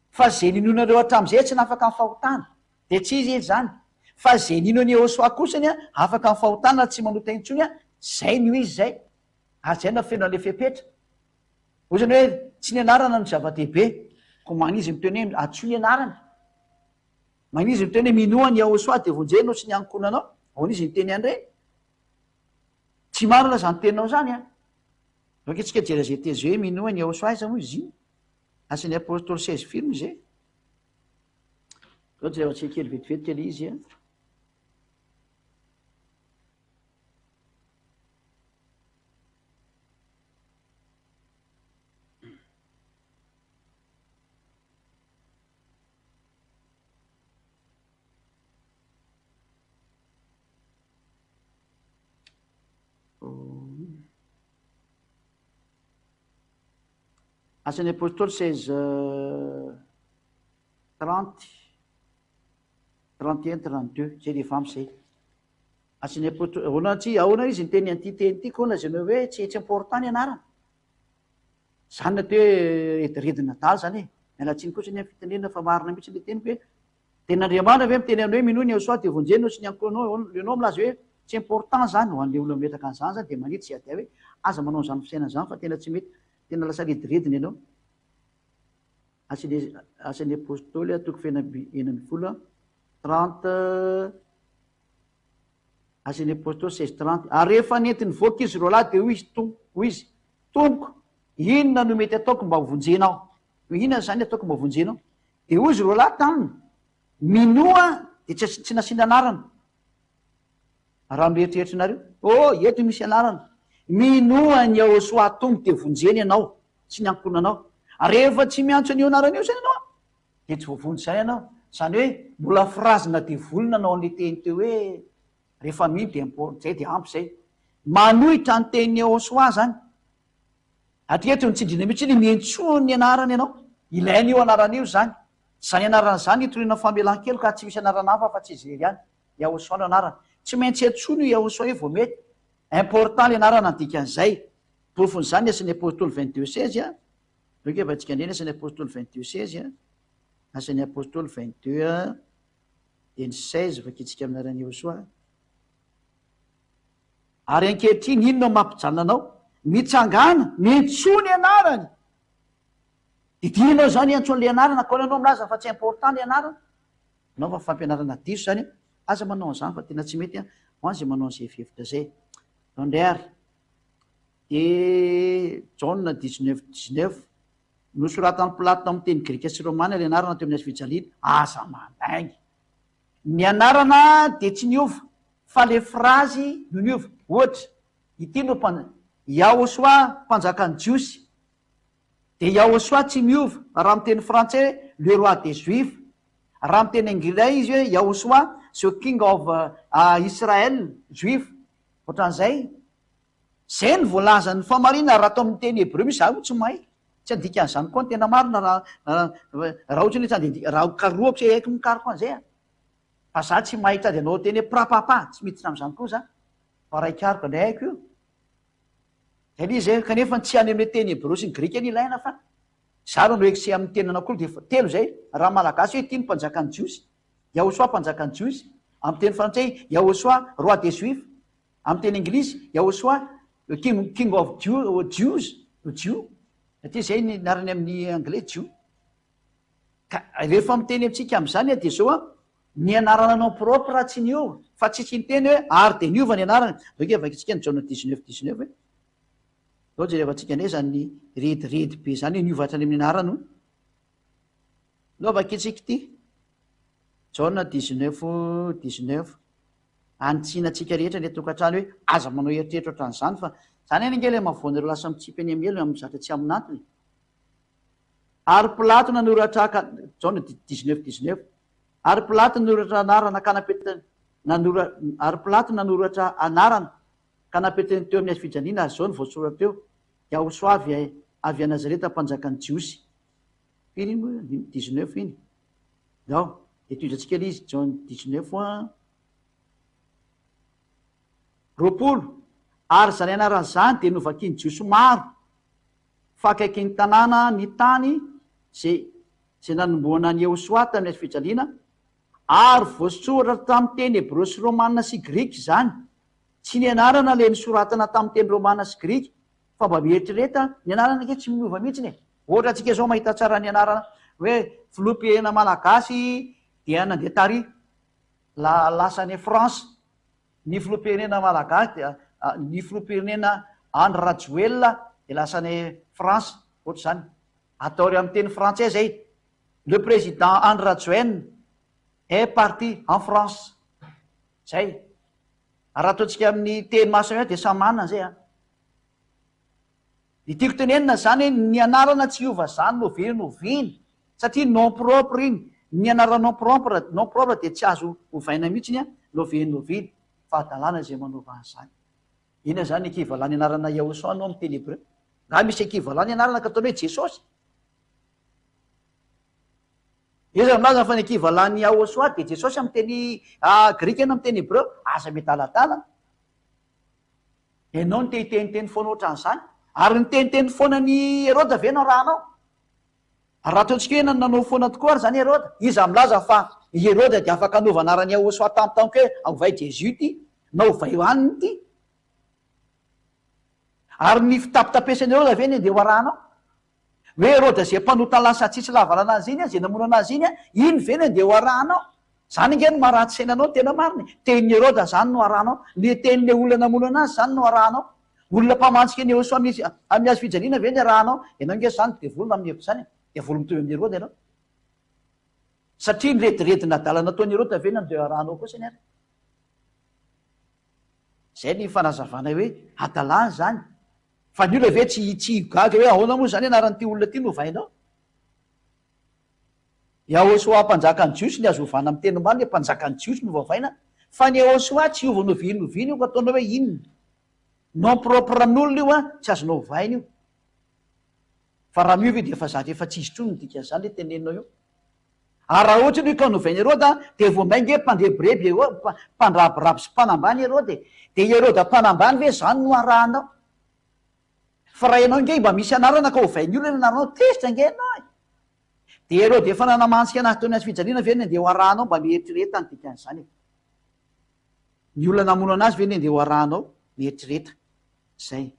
Fa izay ninoanareo hatramin'izay tsy nafaka amin'ny fahotana. Dia tsy izy izany. Fa izay nino an'i Yehosua kosany an, afaka amin'ny fahotana ary tsy manota intsony an, izay no izy izay. Ary izay no feno an'ilay fepetra. Hoy izany hoe, tsy ny anarana no zava-dehibe. Koa maninona izy miteny hoe, antsoy ny anarany. Maninona izy miteny hoe, minoa an'i Yehosua dia vonjeo ianao sy ny ankohonanao. Ahoana izy niteny an'ireny? Tsy marina izany teninao izany an. Donc isika jery izay teze hoe minoa an'i Yehosua aiza moa izy iny? Asan'ny Apostoly 16 firy moa izay? Zao jerevantsika kely vetivety ilay izy an. Asan'ny Apostoly 16 30, 31, 32, zay dia efa ampy zay. Asan'ny Apostoly, ahoana tsy, ahoana izy niteny an'ity teny ity koa lazainao hoe tsy tsy important ny anarana. Zany ny atao hoe rediredina adala zany e. Miala tsiny kosa anie amin'ny fitenenana fa marina mihitsy ilay teniko hoe Tenin'Andriamanitra ve miteny anao hoe minoa ny Yahoshuah dia vonjena ianao sy ny ankohonanao, ianao milaza hoe tsy important zany, ho an'ilay olona mametraka an'izany zany dia manitsy sy ady hoe aza manao an'izany fisainana izany fa tena tsy mety, tena lasa rediredina ianao. Asan'ny Apostoly toko faha 16, 30, Asan'ny Apostoly 16, 30, Ary rehefa nenti-nivoaka izy roalahy dia hoy izy, Tompo, hoy izy, Tompoko, inona no mety ataoko mba hovonjena aho? Inona izany ataoko mba hovonjena aho? Dia hoy izy roalahy taminy, Minoa dia tsy tsy nasiana anarana. Raha mieritreritrnareo, oh, eto misy anarana. Minoa an'i Yahoshuah Tompo dia vonjeny ianao sy ny ankohonanao. Rehefa tsy miantso an'io anarana io izany ianao, dia tsy voavonjy izany ianao. Izany hoe mbola phrase-na devoly nanao an'ilay teny teo hoe rehefa mino dia zay dia ampy izay. Manohitra ny tenin'i Yahoshuah izany. Hatreto ny tsindriana mihitsy ny miantsoa ny anarany ianao. Ilaina io anarana io izany. Izany anarana izany hitoriana famelan-keloka ary tsy misy anarana hafa afa tsy izy irery ihany. Yahosoa no anarany. Tsy maintsy antsoina io Yahosoa io vao mety. Important ny anarana ny dikan'izay. Porofon'izany ny Asan'ny Apostoly 22 16 a. Aleo ange vaintsika indray ny Asan'ny Apostoly 22 16 a. Asan'ny Apostoly 22 a. Dia ny 16 vakintsika amin'ny anaran'i Yahosoa. Ary ankehitriny inona no mampijanona anao? Mitsangàna, miantsoa ny anarany! Didianao izany hiantso an'ilay anarana, koa ianao milaza fa tsy important ilay anarana? Anaova fampianarana diso izany, aza manao an'izany fa tena tsy mety ho an'izay manao an'izay hevitra izay. Ndao indray ary. Dia Jaona 19 19, nosoratan'i Pilato tamin'ny teny grika sy romana ilay anarana teo amin'ny hazo fijaliana. Aza mandainga! Ny anarana dia tsy niova fa le phrase no niova. Ohatra, ity no mpan, Yahoshua mpanjakan'ny Jiosy. Dia Yahoshua tsy miova raha miteny frantsay hoe le roi des juifs. Raha miteny anglais izy hoe Yahoshua the king of Israel, juif. Ohatran'izay. Izay no voalazan'ny famarina raha atao amin'ny teny hebreo mihitsy, za moa tsy mahay, tsy handika an'izany koa ny tena marina raha raha ohatra hoe tsy handeha raha karohako tsy haiko mikaroka an'izay a! Fa za tsy mahay tady anao teny hoe prapapa, tsy miditra amin'izany koa za, fa raha hikaroka indray haiko io. Zay le izy e, kanefa tsy any amin'ny teny hebreo sy ny grika ny ilaina fa za raha no excès amin'ny tenanao koa dia telo zay, raha malagasy hoe ity ny mpanjakan'ny jiosy, Yahosoa mpanjakan'ny jiosy, amin'ny teny frantsay Yahosoa roi des juifs, Amin'ny teny anglisy, Yahoshua, the king, king of Jew, Jews, Jew, satria izay ny anarany amin'ny anglais, Jew. Ka rehefa miteny amintsika amin'izany dia izao an, ny anarana nom propre tsy niova, fa tsisy niteny hoe ary dia niova ny anarany. Ndao ange vakintsika ny Jaona 19 19 hoe. Ndao jerevantsika indray izany rediredy be izany hoe niova hatrany amin'ny anarany hono. Ndao vakintsika ity. Jaona 19 19. Anitsiana antsika rehetra any an-tokantrano hoe aza manao eritreritra ohatran'izany fa izany anie ange ilay mahavoa an'ireo lasa mitsipy eny amin'ny helo amin'ny zavatra tsy amin'antony e. Ary Pilato nanoratra ka, Jaona 19 19, Ary Pilato nanoratra anarana ka napetany nanora ary Pilato nanoratra anarana ka napetany teo amin'ny hazofijaliana ary izao no voasoratra teo, Yahosoa avy avy a Nazareta mpanjakan'ny Jiosy. Firy iny moa? 19 iny. Ndao, dia tohizantsika ilay izy, Jaona 19 an. 20, ary izany anarana izany dia novakian'ny Jiosy maro, fa akaikin'ny tanàna ny tany izay izay nanombohana an'i Yehosoa tamin'ny hazo fijaliana, ary voasoratra tamin'ny teny hebreo sy romana sy grika izany. Tsy ny anarana ilay nosoratana tamin'ny teny romana sy grika, fa mba mieritrereta, ny anarana ange tsy miova mihitsy e. Ohatra antsika izao mahita tsara ny anarana hoe filoham-pirenena malagasy dia nandeha tary la lasa any France, ny filoham-pirenena malagasy dia ny filoham-pirenena Andry Rajoelina dia lasa any France, ohatra izany. Atao amin'ny teny frantsay izay, le président Andry Rajoelina est parti en France. Zay. Raha ataontsika amin'ny teny maro samihafa dia samy manana izay an. Ny tiako tenenina zany hoe ny anarana tsy hiova zany n'oviana n'oviana satria nom propre iny, ny anarana nom propre nom propre dia tsy azo ovaina mihitsiny an, n'oviana n'oviana, fahadalana izay manova an'izany. Inona zany equivalent ny anarana Yahosoa no amin'ny teny hebreo? Nga misy equivalent ny anarana ka ataony hoe Jesosy? Iza no milaza fa ny ankivalan'i Yahoshuah dia Jesosy amin'ny teny grika na amin'ny teny hebreo? Aza miadaladala. Ianao no te hiteniteny foana ohatran'izany. Ary niteniteny foana an'i Heroda ve no arahanao? Ary raha ataontsika hoe nanao foana tokoa ary izany Heroda, iza milaza fa i Heroda dia afaka hanova anaran'i Yahoshuah tampotampoka hoe ovay Jésus ity, na ovay anona ity? Ary ny fitapitapesan'i Heroda ve no andeha ho arahanao? Hoe Heroda izay mpanota lasa tsisy lavalana azy iny, izay namono anazy iny, iny ve no andeha ho arahanao? Izany ange no maharatsy saina anao ny tena marina e! Tenin'i Heroda izany no arahanao, ny tenin'ilay olona namono anazy izany no arahanao. Olona mpamantsika an'i Yehosua amin'ny amin'ny hazo fijaliana ve ny arahanao? Ianao ange izany devoly raha mihevitra izany e! Devoly mitovy amin'i Heroda ianao. Satria ny rediredina adala nataon'i Heroda ve no andeha arahanao kosa ny ary? Izay ny fanazavanay hoe hadalana izany. Fa ny olona ve tsy tsy gaga hoe ahoana moa izany anaran'ity olona ity no ovainao? Yahoshuah mpanjakan'ny Jiosy ny azo ovana amin'ny teny marina hoe mpanjakan'ny Jiosy no ovaina fa ny Yahoshuah tsy hiova n'oviana n'oviana io ka ataonao hoe inona? Nom propre an'olona io an, tsy azonao ovaina io. Fa raha miova io dia efa zatra efa tsy izy intsony ny dikan'izany le teneninao io. Ary raha ohatra io ka novain'i Heroda dia vao mainka hoe mpandrebireby Heroda, mpandrabiraby sy mpanambany Heroda e. Dia i Heroda mpanambany ve izany no arahanao? Fa raha ianao ange mba misy anarana ka ovain'ny olona ny anaranao, tezitra ange ianao e! Dia Heroda efa nanamantsika anazy teo amin'ny hazo fijaliana ve no andeha ho arahanao? Mba mieritrereta ny dikan'izany e! Ny olona namono anazy ve no andeha ho arahanao? Mieritrereta. Izay.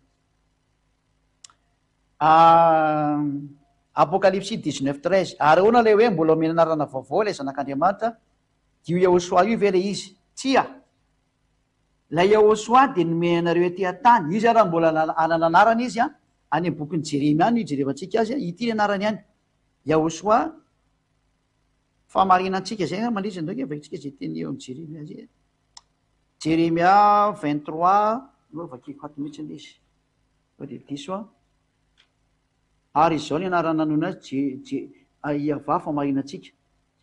Apokalypsy 19 13 Ary ahoana ilay hoe mbola omena anarana vaovao ilay Zanak'Andriamanitra? Dia io Yahoshuah io ve ilay izy? Tsia! Ilay Yahoshuah dia nomena anareo ety an-tany. Izy ary mbola hanana anarana izy an, any amin'ny bokin'i Jeremia any no ijerevantsika azy, ity ny anarany any. Yahoshuah, fahamarinantsika, izay angamba ilay izy, andao ange vakintsika izay teny eo amin'i Jeremia izay. Jeremia 23, aleo vakiko ato mihitsy ilay izy. Sao dia diso aho. Ary izao ny anarana nanona azy, Je, Je, Iavah fahamarinantsika.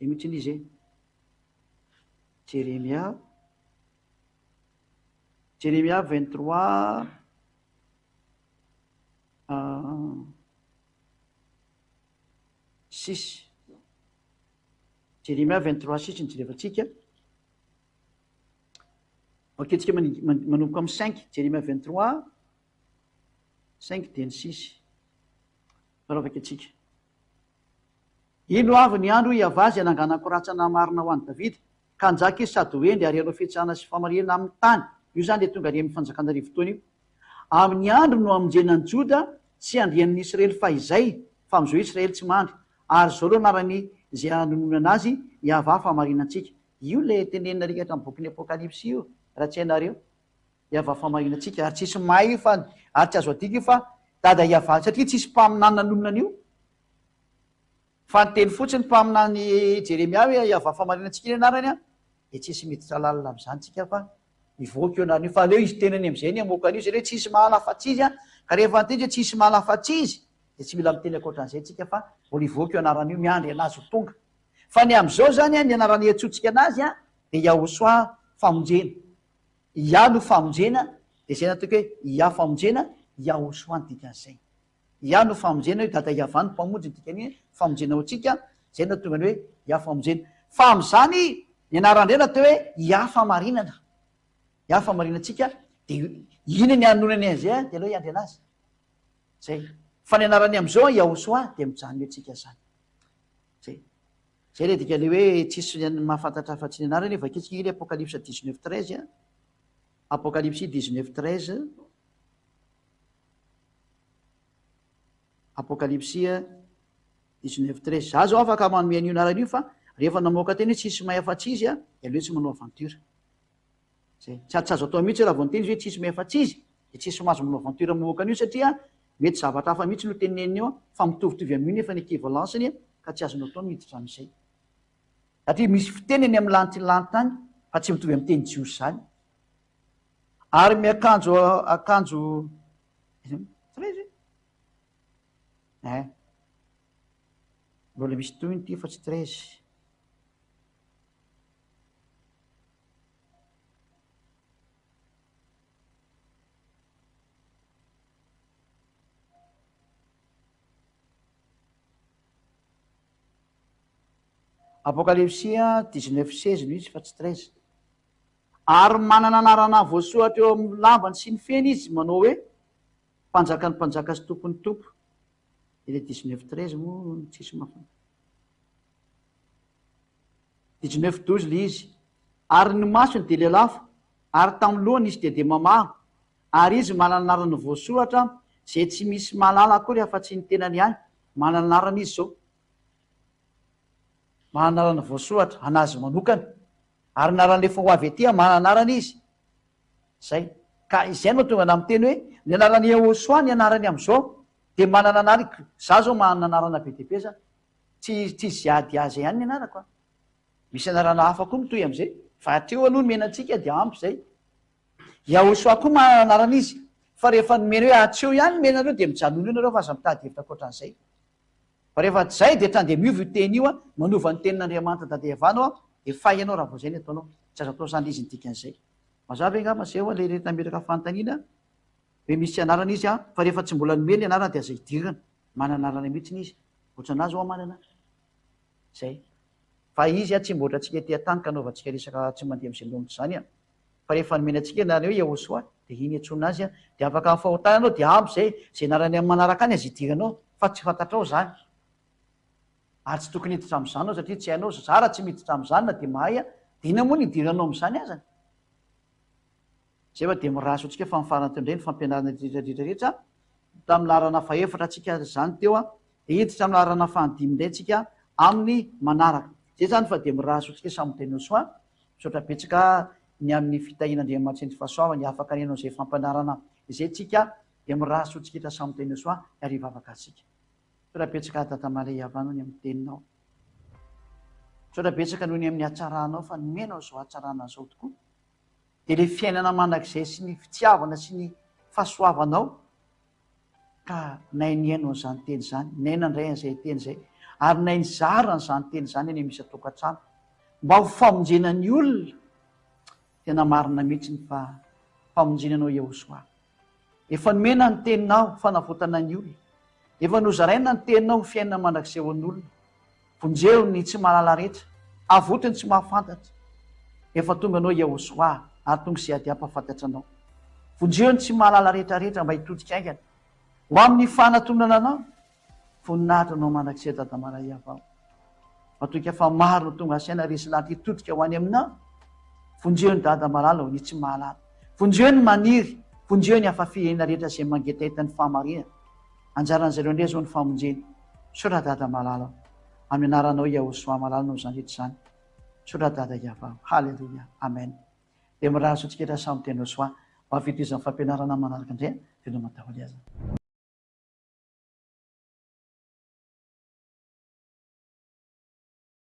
Izay mihitsy ilay izy e. Jeremia, Jeremia 23, 6. Jeremia 23, 6 no jerevantsika. Vakintsika manomboka amin'ny 5, Jeremia 23, 5 dia ny 6. Raha vakintsika. Ino avy ny andro hoy Iavah izay nanganako rantsana marina ho an'i Davida, ka hanjaka izy sady ho hendry ary hanao fitsarana sy famarinana amin'ny tany. Io izany dia tonga any amin'ny fanjakana arivotaona io. Amin'ny andro no hamonjena an'i Joda sy handrian'ny Israely fahizay, fa amin'izao Israely tsy mandry. Ary izao no anarany izay hanononana azy, Iavah fahamarinantsika. Io ilay tenenina rika hatramin'ny bokin'ny Apokalypsy io, raha tsy hainareo. Iavah fahamarinantsika. Ary tsisy mahay io fa, ary tsy azo adika io fa Dada Iavah, satria tsisy mpaminany nanonona an'io. Fa niteny fotsiny mpaminany Jeremia hoe Iavah fahamarinantsika iny anarany an, dia tsisy miditra lalina amin'izany tsika fa mivoaka io anarana io. Fa aleo izy tenany amin'izay ny hamoaka an'io satria tsisy mahalala afa-tsy izy an, ka rehefa niteny izy hoe tsisy mahalala afa-tsy izy, dia tsy mila miteny ankoatran'izay tsika fa mbola hivoaka io anarana io, miandry an'azy ho tonga. Fa ny amin'izao izany an, ny anarana iantsoantsika an'azy an, dia Yahosoa famonjena. Yah no famonjena, dia izay nataoko hoe Yah famonjena, Yahosoa ny dikan'izay. Yah no famonjena io, Dada Yavah no mpamonjy ny dikan'io hoe famonjena ho antsika, izay no nahatonga ny hoe Yah famonjena. Fa amin'izany ny anaran-dray natao hoe Yah fahamarinana. Yah fahamarinantsika, dia inona ny hanonany an'izay an, dia aleo hiandry an'azy. Izay. Fa ny anarany amin'izao an, Yahosoa, dia mijanona eo tsika izany. Zay. Zay le dikan'le hoe tsisy mahafantatra afa-tsy ny anarany, vakitsika kely Apocalypse 19 13 a. Apocalypse 19 13. Apocalypse 19 13. Za zao afaka manome an'io anarana io fa rehefa namoaka teny hoe tsisy mahay afa-tsy izy a, dia aleo tsy manao aventure. Zay. Sady tsy azo atao mihitsy raha vao niteny izy hoe tsisy mahay afa-tsy izy, dia tsisy mahazo manao aventure mamoaka an'io satria mety zavatra hafa mihitsy no teneniny eo fa mitovitovy amin'io nefa ny equivalence-ny ka tsy azonao atao ny miditra amin'izay. Satria misy fiteny any amin'ny lanitra lanitra any fa tsy mitovy amin'ny teny jiosy izany. Ary miakanjo akanjo 13 eh. Mbola misy tohiny ity fa tsy 13. Apokalypsy dix-neuf seize no izy fa tsy treize. Ary manana anarana voasoratra eo amin'ny lambany sy ny feny izy manao hoe, Mpanjakan'ny mpanjaka sy Tompon'ny tompo. Ilay dix-neuf treize moa no tsisy mahafantatra. Dix-neuf douze ilay izy. Ary ny masony dia lelafo, ary tamin'ny lohany nisy diadema maro, ary izy manana anarana voasoratra izay tsy misy mahalala akory afa-tsy ny tenany ihany, manana anarana izy izao. Manana anarana voasoratra, an'azy manokana. Ary ny anarana efa ho avy aty, manana anarana izy. Izay. Ka izay no mahatonga anah miteny hoe, ny anaran'i Yehosua ny anarany amin'izao, dia manana anarana, za zao manana anarana be dia be za. Tsy tsy Ziadiaza ihany ny anarako an. Misy anarana hafa koa mitohy amin'izay, fa hatreo aloha nomena antsika dia ampy izay. Yahoshuah koa manana anarana izy, fa rehefa nomena hoe hatreo ihany nomena anareo dia mijanona eo nareo fa aza mitady hevitra ankoatran'izay. Fa rehefa tsy izay dia tran dia miova io teny io an, manova ny tenin'Andriamanitra Dada anao an, dia fay ianao raha vao izay ny ataonao. Tsy azo atao izany izy ny dikan'izay. Mazava ve angamba izay hoa ilay rehetra nametraka fanontaniana hoe misy anarana izy an, fa rehefa tsy mbola nomena ny anarana dia aza idirana. Manana anarana mihitsiny izy. Ohatran'azy hoa manana. Izay. Fa izy an tsy mba ohatrantsika ety an-tany ka anaovantsika resaka tsy mandeha amin'izay laoniny izany an. Fa rehefa nomena antsika ny anarany hoe Yahoshuah dia iny iantsoana azy an. Dia afaka amin'ny fahotana ianao dia ampy izay. Izay anarany amin'ny manaraka any aza idiranao fa tsy fantatrao izany. Ary tsy tokony hiditra amin'izany ianao satria tsy hainao. Za raha tsy miditra amin'izany na dia mahay an, dia inona moa no idiranao amin'izany azany? Izay fa dia mirary soa antsika fa mifarana teo indray ny fampianarana rehetra rehetra rehetra. Tamin'ny laharana fahefatra tsika izany teo an, dia hiditra amin'ny laharana fahadimy indray tsika amin'ny manaraka. Izay izany fa dia mirary soa antsika samy tena soa. Misaotra betsaka ny amin'ny fitahian'Andriamanitra sy ny fahasoavany afaka nihaino an'izay fampianarana izay tsika dia mirary soa antsika rehetra samy tena soa ary hivavaka antsika. Misaotra betsaka Dada Malay Havana ny amin'ny teninao. Misaotra betsaka noho ny amin'ny hatsaranao fa nomenao izao hatsarana izao tokoa. Dia ilay fiainana mandrakizay sy ny fitiavana sy ny fahasoavanao ka nay nihaino an'izany teny izany, nay nandray an'izay teny izay, ary nay nizara an'izany teny izany any amin'ny isan-tokantrano mba ho famonjena ny olona. Tena marina mihitsy ny fa famonjena anao Yehosua. Efa nomena ny teninao fanavotana ny olona. Efa nozaraina ny teninao ho fiainana mandrakizay ho an'olona. Vonjeo ny tsy mahalala rehetra, avoty ny tsy mahafantatra. Efa tonga anao Yahoshuah ary tonga izay ady hampahafantatra anao. Vonjeo ny tsy mahalala rehetra rehetra mba hitodika haingana ho amin'ny fanatonana anao. Voninahitra anao mandrakizay Dada Maraiavao. Matokia fa maro no tonga asaina resy lahatra hitodika ho any aminao. Vonjeo ny Dada malala ô, ny tsy mahalala. Vonjeo ny maniry, vonjeo ny hafa firenena rehetra izay mangetaheta ny fahamarinana. Anjaran'izareo indray izao ny famonjena. Misaotra Dada malala ô. Amin'ny anaranao Yahosoa malala no izany rehetra izany. Misaotra Dada Yavah. Haleloia. Amen. Dia mirary soa antsika rehetra samy tena soa. Ho avy eto izany fampianarana manaraka indray. Veloma daholo aza.